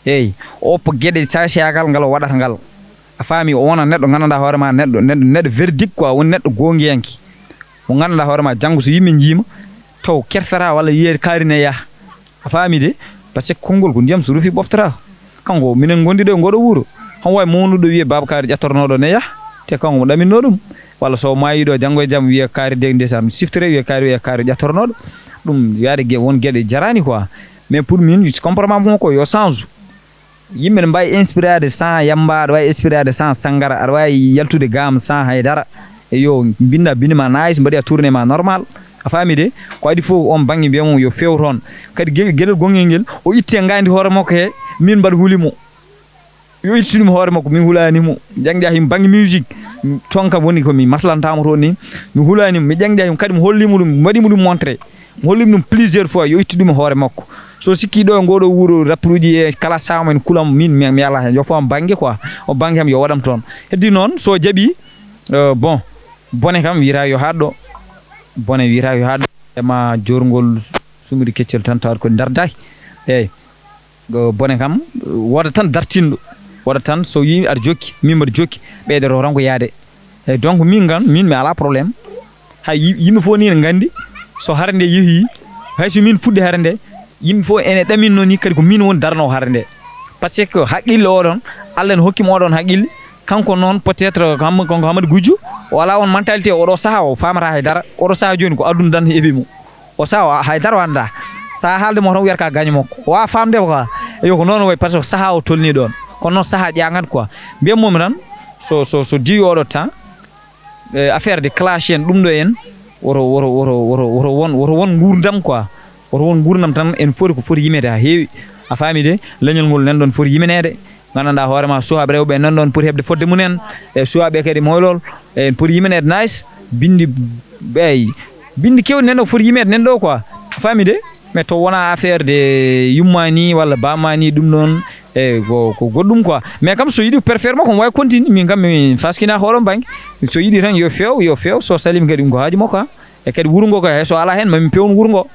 Eey, o oppo geɗe saceyaagal ngal o waɗata ngal. A faami, o wona neɗɗo nganndanɗaa hoore ma, neɗɗo, neɗɗo, neɗɗo verdict quoi, woni neɗɗo goongiyanke. Mo nganndanɗaa hoore ma, janngo so yimɓe njiima, taw kertata walla wiyeede kaari ne yaha. A faami de? Parce que konngol ko ndiyam so rufi ɓoftata. Kanko, minen ngondi ɗo e ngoɗo wuro. Homo wawi mawnuɗo wiye Baaba Kaari ƴattornoɗo ne yaha. Te kanko mo ɗaminno ɗum. Walla so maayi ɗo janngo e jam wiye Kaari de ndeysaan siftore wiye Kaari wiye Kaari ƴattornoɗo. Ɗum yaade ge-, won geɗe jarani quoi. Mais pour min, je comprends pas ko yo change. Yimɓe ne mbawi inspirade sans yamba, aɗa wawi inspirade sans sangara, aɗa wawi yaltude gaam sans haydara. E yo binda bindi ma nice, mbaɗi a tourné ma normal. A faami de? Ko adii fof on bannge mbiya mum yo few toon. Kadi ge-, geɗel gonngel ngel, o itti e ngandi hoore makko he, min mbaɗa huuli mo. Yo ittu ɗum hoore makko, min hulaani mo. Jangde him bannge musique, toon kam woni ko mi maslantamo toon ni. Mi hulaani mo, mi jangde him kadi mi holli mo ɗum, mi waɗi mo ɗum montré. Mi holli mo ɗum plusieurs fois, yo ittu ɗum e hoore makko. So sikki ɗo e ngoɗo wuro rapperuji e kala saama en kulam min, mi, mi ala hen. Yo fo am bannge quoi, o bannge am yo waɗam toon. Heddi noon, so jaɓi, euh, bon, bone kam wiyata yo haɗ ɗo. Bone wiyata yo haɗ ɗo. E ma jorngol sumiri keccel tan tawat ko dardaaki. Eey. Go bone kam, woda tan dartinɗo. Woda tan so yi aɗa jokki, min mbaɗa jokki, ɓeydoto tan ko yaade. Eey, donc min kam, min mi ala problème. Hay yi-, yimɓe fof ni ne nganndi, so hare nde yehi, hay so min fuɗɗi hare nde, yimɓe fof ene ɗaminno ni kadi ko min woni darnowo hare nde. Parce que haqqille oɗon, Allah ne hokki mo oɗon haqqille, kanko noon peut-être ko Hamma-, kanko Hamadi Gujjo, o ala on mentalité oɗo saha o famata hay dara. Oɗo saha jooni ko aduna tan heɓi mo. O saha o hay dara o annda. Sa haalde mo tan wiyata ka gaño makko. O wawa famde ko ka. Yo ko noon o wayi parce que saha o tolni ɗon. Kono noon saha ƴaŋat quoi. Mbiyan momi tan so, so, so diwi oɗo temps, eh, affaire de clash en ɗum ɗo en, woto, woto, woto, woto, woto won, woto won nguurndam quoi. Woto won nguurndam tan en foti ko foti yimede ha heewi. A faami de, leñol ngol nan ɗon foti yimeneede. Nganndanɗaa hoore ma suwaaɓe rewɓe nan ɗon poti heɓde fodde mum en. E suwaaɓe kadi moylol, en poti yimeneede nice. Bindi, ɓeey, bindi kewɗi nan ɗo foti yimeede nan ɗo quoi. A faami de? Mais to wona affaire de yumma ni walla bamma ni ɗum ɗon, e ko, ko goɗɗum quoi. Mais kam so yiɗi préfère makko omo wawi continue, min kam mi faskina hoore on banggue. So yiɗi tan yo few, yo few, so salimi kadi ɗum ko haaju makko ha. E kadi wuro ngo kay hay so ala hen mamin pewnu wuro ngo.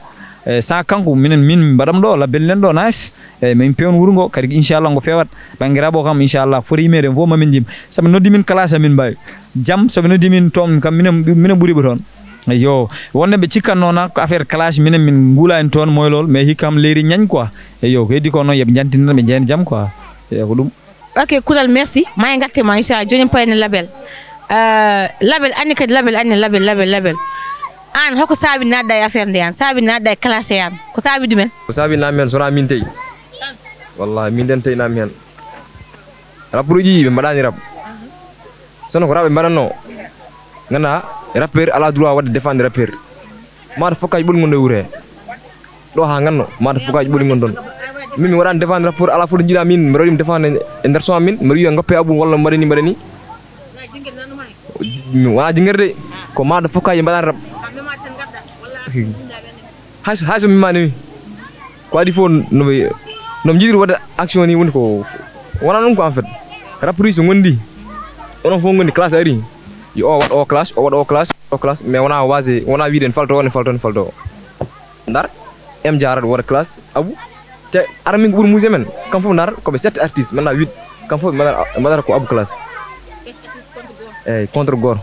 E sans kanko minen min mbaɗam ɗo labbel nen ɗo nice. E mamin pewnu wuro ngo kadi inchallah ngo fewat. Bangiraɓe o kam inchallah foti yimeede fof mamin jim. Saɓe noddi min classe amin mbawi. Jam, so ɓe noddi min toon, kam minen, minen ɓuriɓe toon. Eyyo, wonde ɓe cikkanno na ko affaire clash, minen min nguula en toon moylol, mais hikka kam leydi ñañ quoi. Eyyo, ko heddi ko noon, yoɓe jantin tan, ɓe jeyna jam quoi. Eyyo, ko ɗum. Ok, Kulal, merci. Ma en ngatte ma, inchallah. Jooni en payne label. Euh, label, anni kadi label, anni label, label, label. An, hoko saabi naatɗa e affaire nde an? Saabi naatɗa e clash e an? Ko saabi ɗumen? Ko saabi naami hen, so wonaa min tawi. Wallahi, min den tawi naami hen. Rapperuuji ɗi, ɓe mbaɗaani rap. Sono ko rap ɓe mbaɗatnoo. Nganndaa, rappeur alaa droit waɗde défendre rappeur. Maata fokkaaji ɓoli ngon ɗo e wuro he. Ɗo haa nganno, maata fokkaaji ɓoli ngon ɗon. Min mi waɗaani défendre rappeur, alaa fof ɗo njiɗaa min, mbeɗa waɗi mi défendre e nder son am min, mbeɗa wiya ngoppe Abou walla mbaɗa ni, mbaɗa ni. Mi wonaa jingirde, ko maata fokkaaji mbaɗaani rap. Hay so, hay so mi maani mi. Ko adii fof no ɓe, no ɓe njiɗiri waɗde action ni woni ko, wonaa ɗum ko en fait. Rappeur so ngondi, onon fof ngondi clash ari. Yo o waɗ o clash, o waɗ o clash, o clash, mais wonaa waasde, wonaa wiide en falto, en falto, en falto. Ndar, M Dia waɗa clash, Abou. Te ara min ko ɓuri muuse men, kam fof ndar, ko ɓe sept artistes, maintenant huit. Kam fof ɓe mbaɗata, ɓe mbaɗata ko Abou clash. Eyyi, contre gooto.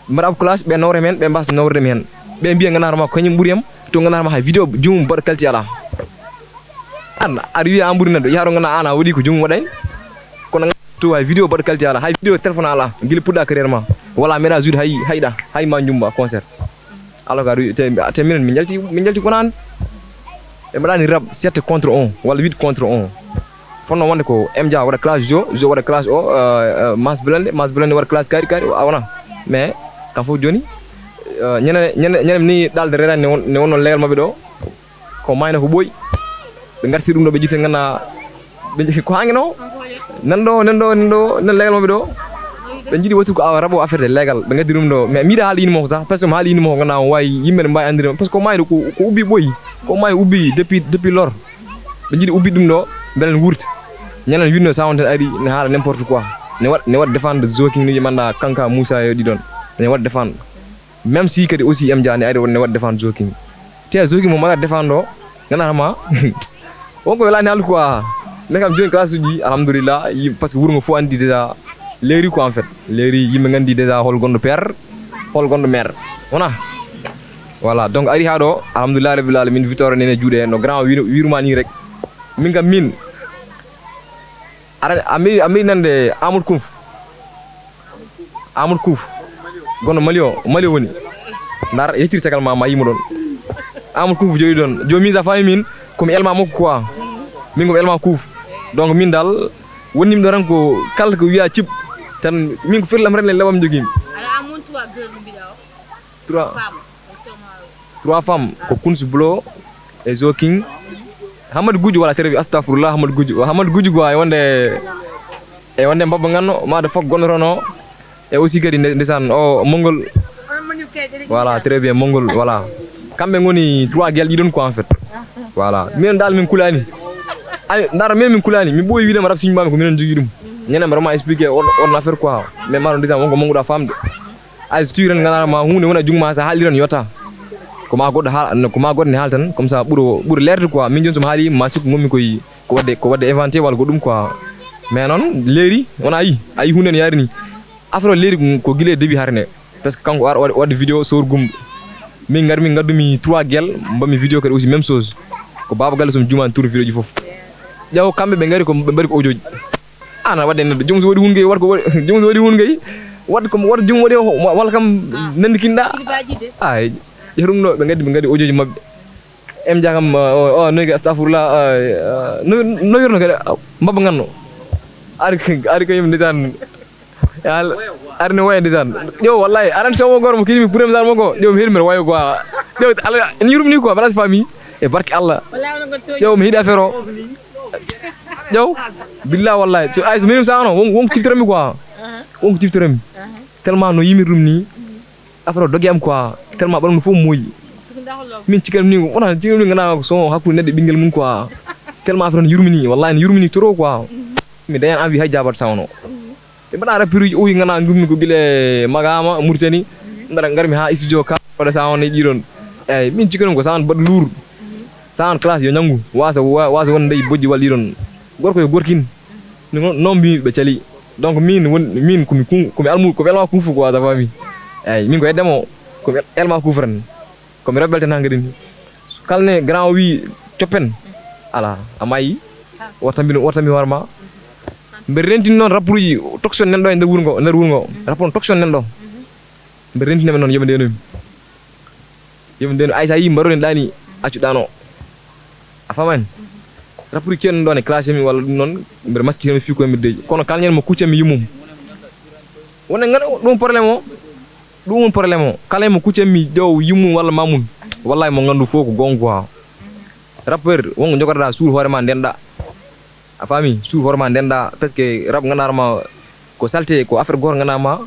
Mbaɗa Abou clash, ɓe nawre men, ɓe mbasa nawrude mi hen. Ɓe mbiya nganndaata ma ko kañum ɓuri am, to nganndaata ma hay vidéo jumum baɗa qualité alaa. An, aɗa wiya an ɓuri neɗɗo, yaha ɗo nganndaa an a waɗi ko jumum waɗani. Kono to hay vidéo baɗa qualité alaa, hay vidéo téléphone alaa, gila puɗɗa carrière ma. Wala meɗa juude hay, hayɗa, hay ma jumba concert. Alors que aɗa wi-, te, te minen min jalti, min jalti kono an. Ɓe mbaɗani rap sept contre un, walla huit contre un. Fonno wonde ko M Dia waɗa clash Jo, Jo waɗa clash o, euh, euh, Mas Blende, Mas Blende waɗa clash Kaari Kaari, a wona. Mais, kam fof jooni, euh, ñande, ñande, ñande mi ni ɗalde rerani ne won, ne wonno legal maɓɓe ɗo. Ko mayna ko ɓooyi. Ɓe ngarti ɗum ɗo, ɓe ƴetti nganndaa, ɓe njehi ko hange no? Nan ɗo, nan ɗo, nan ɗo, nan legal maɓɓe ɗo. Ɓe njiɗi wattu ko awa rabo affaire de légal. Ɓe ngaddi ɗum ɗo. Mais mi yiɗa haala yini moko sax. Parce que mi haala yini moko, ngana wawi yimɓe ne mbawi andirde. Parce que ko mayi ko, ko ubbi ɓoyi. Ko mayi ubbi depuis, depuis lor. Ɓe njiɗi ubbi ɗum ɗo. Beele ne wurti. Ñalan winno sa on ten ari ne haala n'importe quoi. Ne waɗa, ne waɗa défendre Joking ni manda kanka Moussa yo ɗi ɗon. Ne waɗa défendre. Même si kadi aussi M Dia ne ari wonde waɗde défendre Joking. Te Joking mo mbaɗa défendre o, ganata ma. Wonko welani haalde quoi. Mais kam joni classe uji, alhamdulillah, yi-, parce que wuro ngo fof andi déjà leeri quoi en fait. Leeri yimɓe gandi déjà hol gonɗo père, hol gonɗo mère. Wona? Voilà, donc ari ha ɗo, alhamdulillah rabbil alamin, victoire nene juuɗe, no grand wir-, wirma ni rek. Min kam min, ara, a meeɗi, a meeɗi nande Amadou Kouf. Amadou Kouf. Gonɗo Mali o, Mali o woni. Ndar, yettiri cakal ma, ma yimo ɗon. Amadou Kouf joɗi ɗon. Joni min sa faami min, komi elma makko quoi. Min komi elma Kouf. Donc min dal, wonnimi ɗo tan ko kala ko wiya cib. Tan min ko firlam ren e lewam jogimi. Ala amun tuwa geur mbiɗa o. Trois. Trois femmes ko Kunsi Blo e Joking. Hamadi Guju wala tere bi, astafurlah, Hamadi Guju. Hamadi Guju quoi e wonde, e wonde mbabba nganno, ma de fok gonnotono. E aussi kadi nde-, ndesan o Mongol. Voilà, très bien, Mongol, voilà. Kamɓe ngoni trois gel ɗiɗon quoi en fait. Voilà. Minen dal min kulani. Ay, ndara minen min kulani. Mi ɓooyi wiide ma rap signe mami ko minen jogui ɗum. Ñande mi rema expliqué on, on affaire quoi. Mais ma ɗon ndesan wonko manguɗa famde. Ay, so tawi tan ganduɗa ma hunde wona jungo ma, sa haali tan yotta. Ko ma goɗɗo haal-, ko ma goɗɗo ne haali tan, comme ça ɓuuro, ɓuuro leerde quoi. Min joni somi haali ma sikku gonmi koye ko wadde, ko wadde inventé walla ko ɗum quoi. Mais noon leeri wona a yi, a yi hunde ne yaari ni. Affaire o leeri ko gila e début hare nde. Parce que kanko ar-, waɗ-, waɗde vidéo sowr gumɗo. Min ngar min ngaddumi trois gel, mbaɗmi vidéo kadi aussi même chose. Ko baba galle somi jumani tourné vidéo ji fof. Ƴaw kamɓe ɓe ngari ko ɓe mbaɗi ko audio ji. Ana waɗde neɗɗo, joom so waɗi hunde gay, waɗ ko waɗi, joom so waɗi hunde gay, waɗ ko, waɗ joom waɗi o, wa-, walla kam nandikinɗa. Ay, ƴeerum ɗo, ɓe ngaddi, ɓe ngaddi audio ji maɓɓe. Em ja kam, o, o, noy gay, astafurlah, ay, ah, no, no wirno kadi, ah, mbabba nganno. Ari, ari ko yimɓe ndesan. Yal, ari no waya ndesan. Yo, wallahi, aran so mo goro mo kini mi pure mi sar mo go. Yo, mi hir mi wayo quoi. Yo, Allah, en yurmini quoi, bala famille. E barke Allah. Yo, mi hiɗi affaire o. Ƴeew, billah wallahi. So, ay, so minum sa ono, won, won ko ciftorami quoi. Won ko ciftorami. Tellement no yimir ɗum ni. Affaire o dogi am quoi. Tellement ɓaɗum no fof moyi. Min cikam ni, wona cikam ni ngana so hakkude neɗɗo ɓinguel mum quoi. Tellement affaire o no yurmini, wallahi no yurmini trop quoi. Mi dañan envie hay jabat sa ono. Ɓe mbaɗa rappeur uji, o wi ngana ngummi ko gila e Magama, Mauritanie. Mbaɗa ngarmi ha studio ka, waɗa sa on e ɗiɗon. Eyyi, min cikkanmi ko sa on baɗ lourd. Sa on classe yo ñangu, wasa, wa-, wasa won ndey bojji walla ɗiɗon. Gorko yo gorkin. Ni non, non mbi ɓe cali. Donc min won, min komi kun, komi almu, komi elma kufu quoi, ça va mi. Eyyi, min ko eddemo, komi el-, elma kufu tan. Komi rebel tan hankadi ni. Kalne grand o wi coppen. Ala, a mayi. Warta mbi, warta mbi hoore ma. Mbeɗa rentini noon rapport uji tokson nanɗo e nder wuro ngo, nder wuro ngo. Rapport tokson nanɗo. Mbeɗa rentini ɓe noon, yoɓe ndenomi. Yoɓe ndeno, ay, sa yi mbaroɗen ɗani, accu ɗano. A famani? Rapport uji keewɗi ɗon e classe mi walla ɗum noon, mbeɗa maski heen fii koye mbeɗa deeƴi. Kono kala ñande mo kuccanmi yummum. Wonde ngana ɗum problème o. Ɗum woni problème o. Kala mo kuccanmi ƴeew yummum walla mammum. Wallahi mo nganndu fof ko goonga quoi. Rappeur, wonko jogotoɗaa suul hoore ma ndenɗa. A faami? Suul hoore ma ndenɗa, parce que rap nganndaar ma ko salté, ko affaire gooto nganndaar ma.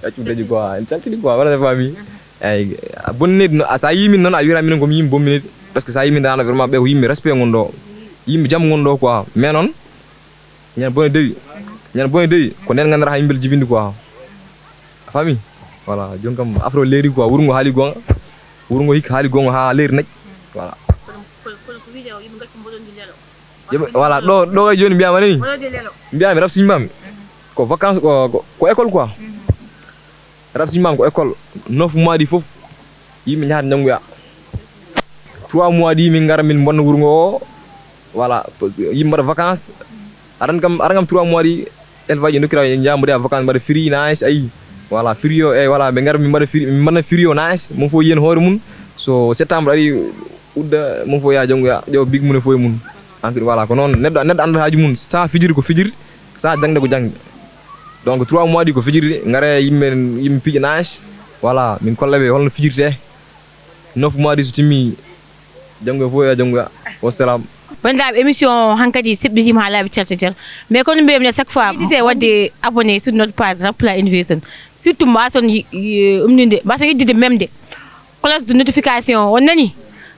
Accu dañi quoi, en saltini quoi, wala a faami? Eyyi, a bonnini, a, sa yii min noon, a wiyata minen ko mi yimɓe bonnini. Parce que sa yii min dana vraiment ɓe ko yimɓe respect ngon ɗo. Yimɓe jam ngon ɗo quoi. Mais noon, ñande bone dewi. Ñande bone dewi, ko nden nganndataa yimɓe jibinde quoi. A faami? Voilà, jooni kam affaire o leeri quoi, wuro ngo haali goonga. Wuro ngo hikka haali goonga haa leeri naƴ. Voilà. Kono, kono, kono ko wiide o, yimɓe ngacci mboɗon ndi lelo. Yimɓe, voilà, ɗo, ɗo kay jooni mbiyaama nani? Mboɗon ndi lelo. Mbiyaami rap signe mbaami. Ko vacances, ko, ko, ko école quoi. Rap signe mbaami ko école. Neuf mois ɗi fof, yimɓe njahata njanngoya. Trois mois ɗi min ngara min mbonna wuro ngo o. Voilà, yimɓe mbaɗa vacances. Aran kam, aran kam trois mois ɗi, élevage en dokkira en njaha mbaɗa vacances, mbaɗa free nice, ayi. Voilà, free o, eyyi, voilà, ɓe ngara min mbaɗa free, min mbaɗa free o nice, mon fof yiyen hoore mum. So septembre ari, udda, mon fof yaha janngoya, ƴeewa big mum e fof e mum. Hankadi, voilà, ko noon neɗɗo, neɗɗo anndata haaju mum, sa fijiri ko fijiri, sa jaŋde ko jaŋde. Donc trois mois ɗi ko fijiri, ngare yimɓe, yimɓe piija nice. Voilà, min kolla ɓe holno fijirte. Neuf mois ɗi so timmi, janngo e fof ya janngo ya. Wassalam. Banndiraaɓe, émission o hankadi seɓɓitiima haa laaɓi cer cer cer. Mais kono mbiymi à chaque fois, mi dise waɗde abonné sur notre page Rapoula Innovation. Surtout mbaason yi- yi- umninde, mbaason yeddide memde cloche de notification. On nani?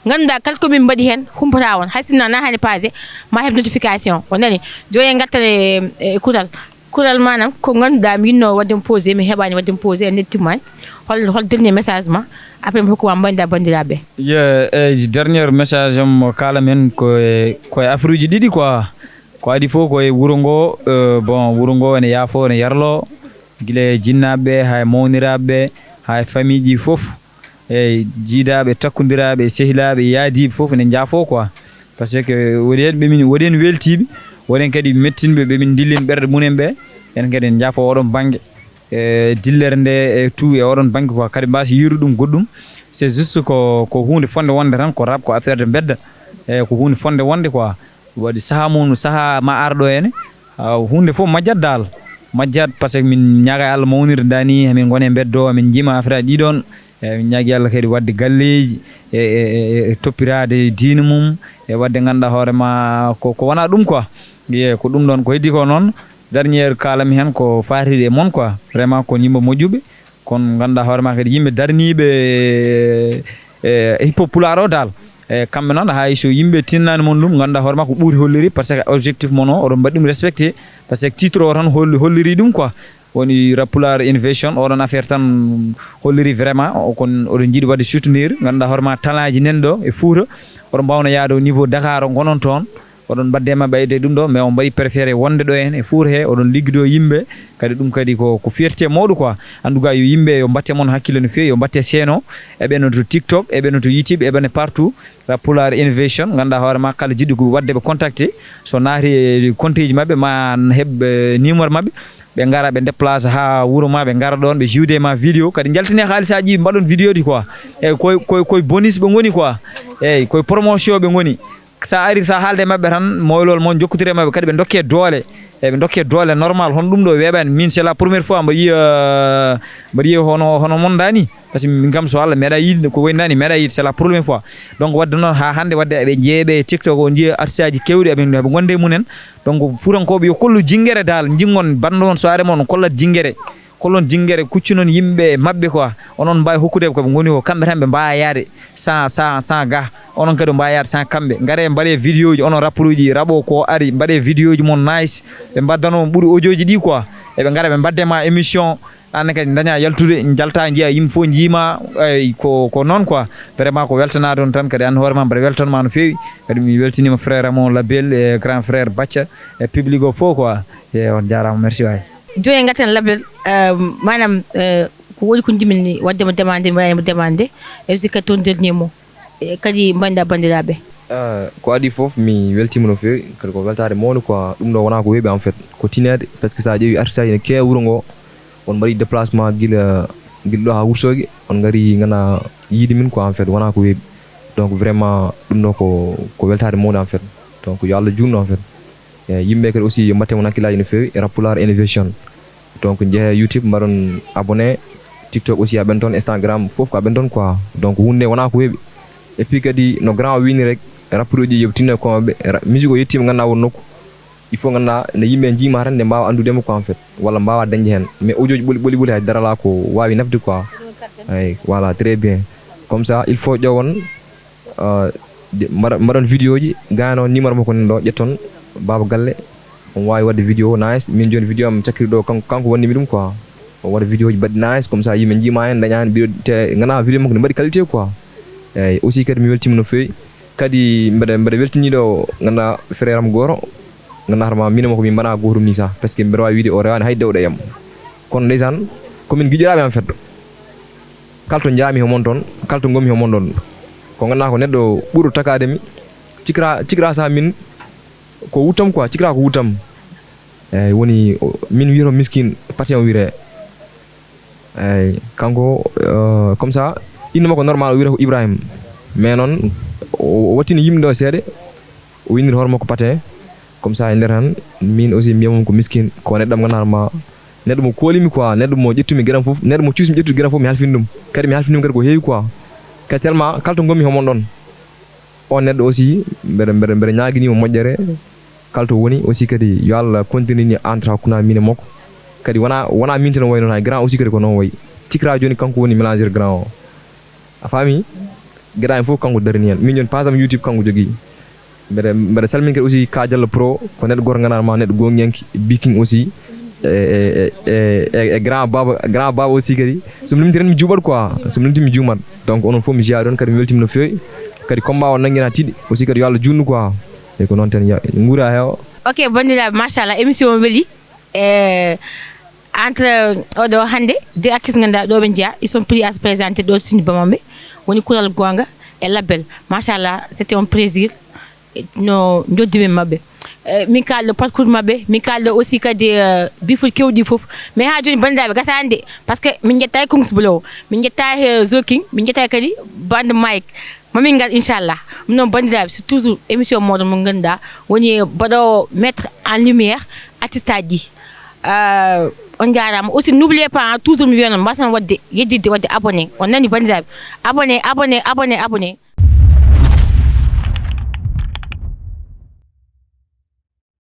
Ngannduɗaa kala ko min mbaɗi heen humpata on. Hay sinno na hani page ma heɓ notification. On nani? Joye ngartan e e kural. Kural maanaam ko ngannduɗaa mi yinno waɗde mo posé, mi heɓaani waɗde mo posé, en nettimaani. Hol hol dernier message ma? Après mi hokkuma mbaynda banndiraaɓe. Ye e dernier message am mo kala men ko e ko e afruuji ɗiɗi quoi. Ko adi fof ko e wuro ngo, eh, bon, wuro ngo ene yaafo, ene yarlo, gila e jinnaaɓe ɓe, haa e mawniraaɓe ɓe, haa e famille ji fof, e jiidaaɓe, takkondiraaɓe, e sehilaaɓe, e yaadiiɓe fof ene njaafo quoi. Parce que woni heen ɓe min, woni heen weltiiɓe, woni heen kadi mettinɓe ɓe min ndillin ɓerɗe mumen ɓe, en kadi en njaafo oɗon bannge. E dillere nde e tout e oɗon bannge quoi, kadi mbasa yiiru ɗum goɗɗum. C'est juste ko ko huunde fonde wonde tan, ko rap, ko affaire de mbedda. E ko huunde fonde wonde quoi. Waɗi sahaa mum, sahaa ma ar ɗo henne, ah, huunde fof majjat daal. Majjat, parce que min ñaaga e Allah mawnirde ndaa ni, emin ngona e mbeddo, emin njiima affaire aji ɗi ɗoon. E min ñaagi Allah kadi waɗde galleeji, e, e, e, e toppiraade diine mum, e waɗde ngannduɗaa hoore ma ko, ko wonaa ɗum quoi. Ye, ko ɗum ɗoon, ko heddi ko noon, dernier kaalami heen ko faatiiɗe e mon quoi. Vraiment ko yimɓe moƴƴuɓe, kono ngannduɗaa hoore ma kadi yimɓe darniiɓe, e, e hip hop pulaar o daal. E, kamɓe noon, hay so yimɓe tinnaani mon ɗum, ngannduɗaa hoore ma ko ɓuri holliri, parce que objectif mon o, oɗon mbaɗi ɗum respecté, parce que titre o tan holli, holliri ɗum quoi. Woni Rap Pulaar Innovation, oɗon affaire tan holliri vraiment, o kon oɗon njiɗi waɗde soutenir, ngannduɗaa hoore ma talent ji nan ɗo e Fuuta, oɗon mbaawna yaade au niveau Dakar o, ngonon toon, oɗon mbaɗde e maɓɓe ayde ɗum ɗo, mais on mbaɗi préféré wonde ɗo heen e Fuuta he, oɗon liggido yimɓe, kadi ɗum kadi ko, ko fierté mawɗo quoi. En tout cas, yo yimɓe yo mbatte mon hakkille no feewi, yo mbatte seeno, eɓe no to TikTok, eɓe no to YouTube, eɓe no partout. Rap Pulaar Innovation, ngannduɗaa hoore ma kala jiɗɗo ko waɗde ɓe contacté, so naati e compte ji maɓɓe ma heɓ, eh, numéro maɓɓe, ɓe ngara ɓe déplace haa wuro ma, ɓe ngara ɗoon, ɓe joude ma vidéo, kadi njaltine haalisa ji, mbaɗon vidéo ji quoi. Eyyi, koye, koye, koye bonus ɓe ngoni quoi. Eyyi, koye promotion ɓe ngoni. Sa ari, sa haalde e maɓɓe tan, moylol mon, jokkotire e maɓɓe, kadi ɓe dokke doole. Eyyi, ɓe dokke doole normal, hono ɗum ɗo weeɓani. Min, c'est la première fois mbaɗi, euh, mbaɗi hono, hono mon dani. Parce que min kam, so Allah meeɗa yiide ko woni nani, meeɗa yiide, c'est la première fois. Donc, waɗde noon haa hannde, waɗde eɓe jeeɓe e TikTok o, njiya artiste aji kewɗi, eɓe, eɓe ngonde e mumen. Donc, Fuutankooɓe yo kollu jinngere daal, njingon bannde on, so ari mon, kollat jinngere. Kollon jinngere, kuccunon yimɓe maɓɓe quoi. Onon mbaawi hokkude ko ɓe ngoni ko, kamɓe tan ɓe mbaawa yaade sans, sans, sans ga. Onon kadi mbaawa yaade sans kamɓe. Ngare mbaɗe vidéo ji, onon rappeur uji, raɓo ko ari, mbaɗe vidéo ji mon nice. Ɓe mbaddano on ɓuri audio ji ɗi quoi. Eɓe ngara ɓe mbadde ma émission. Aan kadi daña yaltude, jalta njiya yimɓe fof njiima, eyyi, ko, ko noon quoi. Vraiment ko weltanaade on tan, kadi aan hoore ma mbaɗa weltanma no feewi. Kadi mi weltiniima frère am o Label e grand frère Bacca e public o fof quoi. E on jaaraama, merci waay. Jooni ngarten Label, eh, maanaam, eh, ko woni ko njimin ni waɗde mo demande, mi waɗani mo demande, e aussi kadi toon dernier mot. E kadi mbaɗda banndiraaɓe. Ah, ko adii fof, mi weltiima no feewi, kadi ko weltaare mawnde quoi. Ɗum ɗo wonaa ko weeɓi en fait, ko tineede, parce que so a ƴeewi artiste aji ene keewi wuro ngo, on mbaɗi déplacement gila, gila ɗo haa Wourossogui, on ngari ngana yiide min quoi en fait, wonaa ko weeɓi. Donc vraiment ɗum ɗo ko, ko weltaare mawnde en fait. Donc yo Allah juutnu en fait. E yimɓe kadi aussi yo mbatte mon hakkillaaji no feewi e Rap Pulaar Innovation. Donc njehe YouTube mbaɗon abonné, TikTok aussi aɓen toon, Instagram fof ko aɓen toon quoi. Donc huunde nde wonaa ko weeɓi. Et puis kadi no grand o wiini rek, rappeur uji yo tinno e komaɓe, ra- musique o yettiima ngannduɗaa won nokku. Il faut ngannduɗaa nde yimɓe njiima tan nde mbaawa anndude mo quoi en fait. Walla mbaawa dañde heen. Mais audio ji ɓoli, ɓoli, ɓoli hay dara alaa ko waawi nafde quoi. Eyi, voilà, très bien. Comme ça, il faut ƴeewon, ah, de- mbaɗa- mbaɗon vidéo ji, gayno numéro makko nan ɗo, ƴetton Baaba Galle, omo waawi waɗde vidéo nice. Min jooni vidéo am cakkiri ɗo, kanko, kanko wannimi ɗum quoi. O waɗa vidéo ji baɗɗi nice, comme ça yimɓe njiima heen, daña heen vidéo, te ngannduɗaa vidéo makko ne mbaɗi qualité quoi. Eyi, aussi kadi mi weltiima no feewi. Kadi mbeɗa, mbeɗa weltini ɗo, ngannduɗaa frère am gooto, ngannduɗaa hoore ma, min e makko min mbaɗa gootum ni sah, parce que mbeɗa waawi wiide o rewaani hay dewɗo e am. Kono ndeysaan, ko min giƴiraaɓe en fait. Kala to njaami he mon toon, kala to ngonmi he mon ɗoon. Ko ngannduɗaa ko neɗɗo ɓurɗo takaade mi, cikra, cikra sah min ko wuttam quoi, cikra ko wuttam. Eyi, woni o- min wiyetoo Miskin, Patien o wiyetee. Eyi, kanko, eh, comme ça, innde makko normal o wiyetee ko Ibrahima. Mais noon, o o wattini yimɓe ɗo seeɗa, o inniri hoore makko Patien. Comme ça, e nder tan, min aussi mbiya mum ko Miskin, ko neɗɗo mo ngannduɗaa hoore ma, neɗɗo mo koolimi quoi, neɗɗo mo ƴettumi geɗam fof, neɗɗo mo cuusmi ƴettude geɗam fof, mi halfini ɗum. Kadi mi halfini ɗum kadi ko heewi quoi. Kadi tellement, kala to ngonmi homon ɗoon. On neɗɗo aussi mbeɗa mbeɗa mbeɗa ñaaginimo moƴƴere, kala to woni aussi kadi yo Allah continue ni entre hakkunde min e makko. Kadi wona wona min tan wayi noon, hay grand aussi kadi ko noon wayi. Cikra joni kanko woni mélanger grand o. A faami? Geɗa en fof kanko darini hen. Min joni page am YouTube kanko jogui. Mbeɗa mbeɗa salmini kadi aussi Ka Diallo Pro, ko neɗɗo goto gandanɗa ma neɗɗo gongiyanke, biking aussi. E, e, e, e, e grand baba grand baba aussi kadi. Somi limti tan mi juuɓat quoi. Somi limti mi juumat. Donc onon fof mi jeeya ɗon kadi mi weltima no fewi. Kadi combat o nanguina tiiɗi aussi kadi yo Allah juutnu quoi. E ko noon tan ya guura heewa. Ok, bandiraɓe, machallah, émission o weeli. E entre oɗo hannde, deux artistes ngannduɗaa ɗo ɓe njeya, ils sont prêts à se présenter ɗo, sini bamamɓe woni Kural Goonga e Label. Machallah, c'était un plaisir. No njoddimi maɓɓe. Eh, min kaalɗo parcours maɓɓe, min kaalɗo aussi kadi, eh, biful kewɗi fof. Mais haa jooni, banndiraaɓe, gasaani de, parce que min njettaaki Kungs Blow, min njettaaki, eh, Zoking, min njettaaki kadi Bande Mike. Mamin ngar, inchallah. Ɗum noon, banndiraaɓe, c'est toujours émission mooɗon mo ngannduɗaa woni baɗoowo mettre en lumière artiste aji ɗi. Euh, on njaaraama aussi. N'oubliez pas, hein, toujours mi wiya noon, mbaasan waɗde, yejjitde waɗde abonné. On nani, banndiraaɓe? Abonné, abonné, abonné, abonné.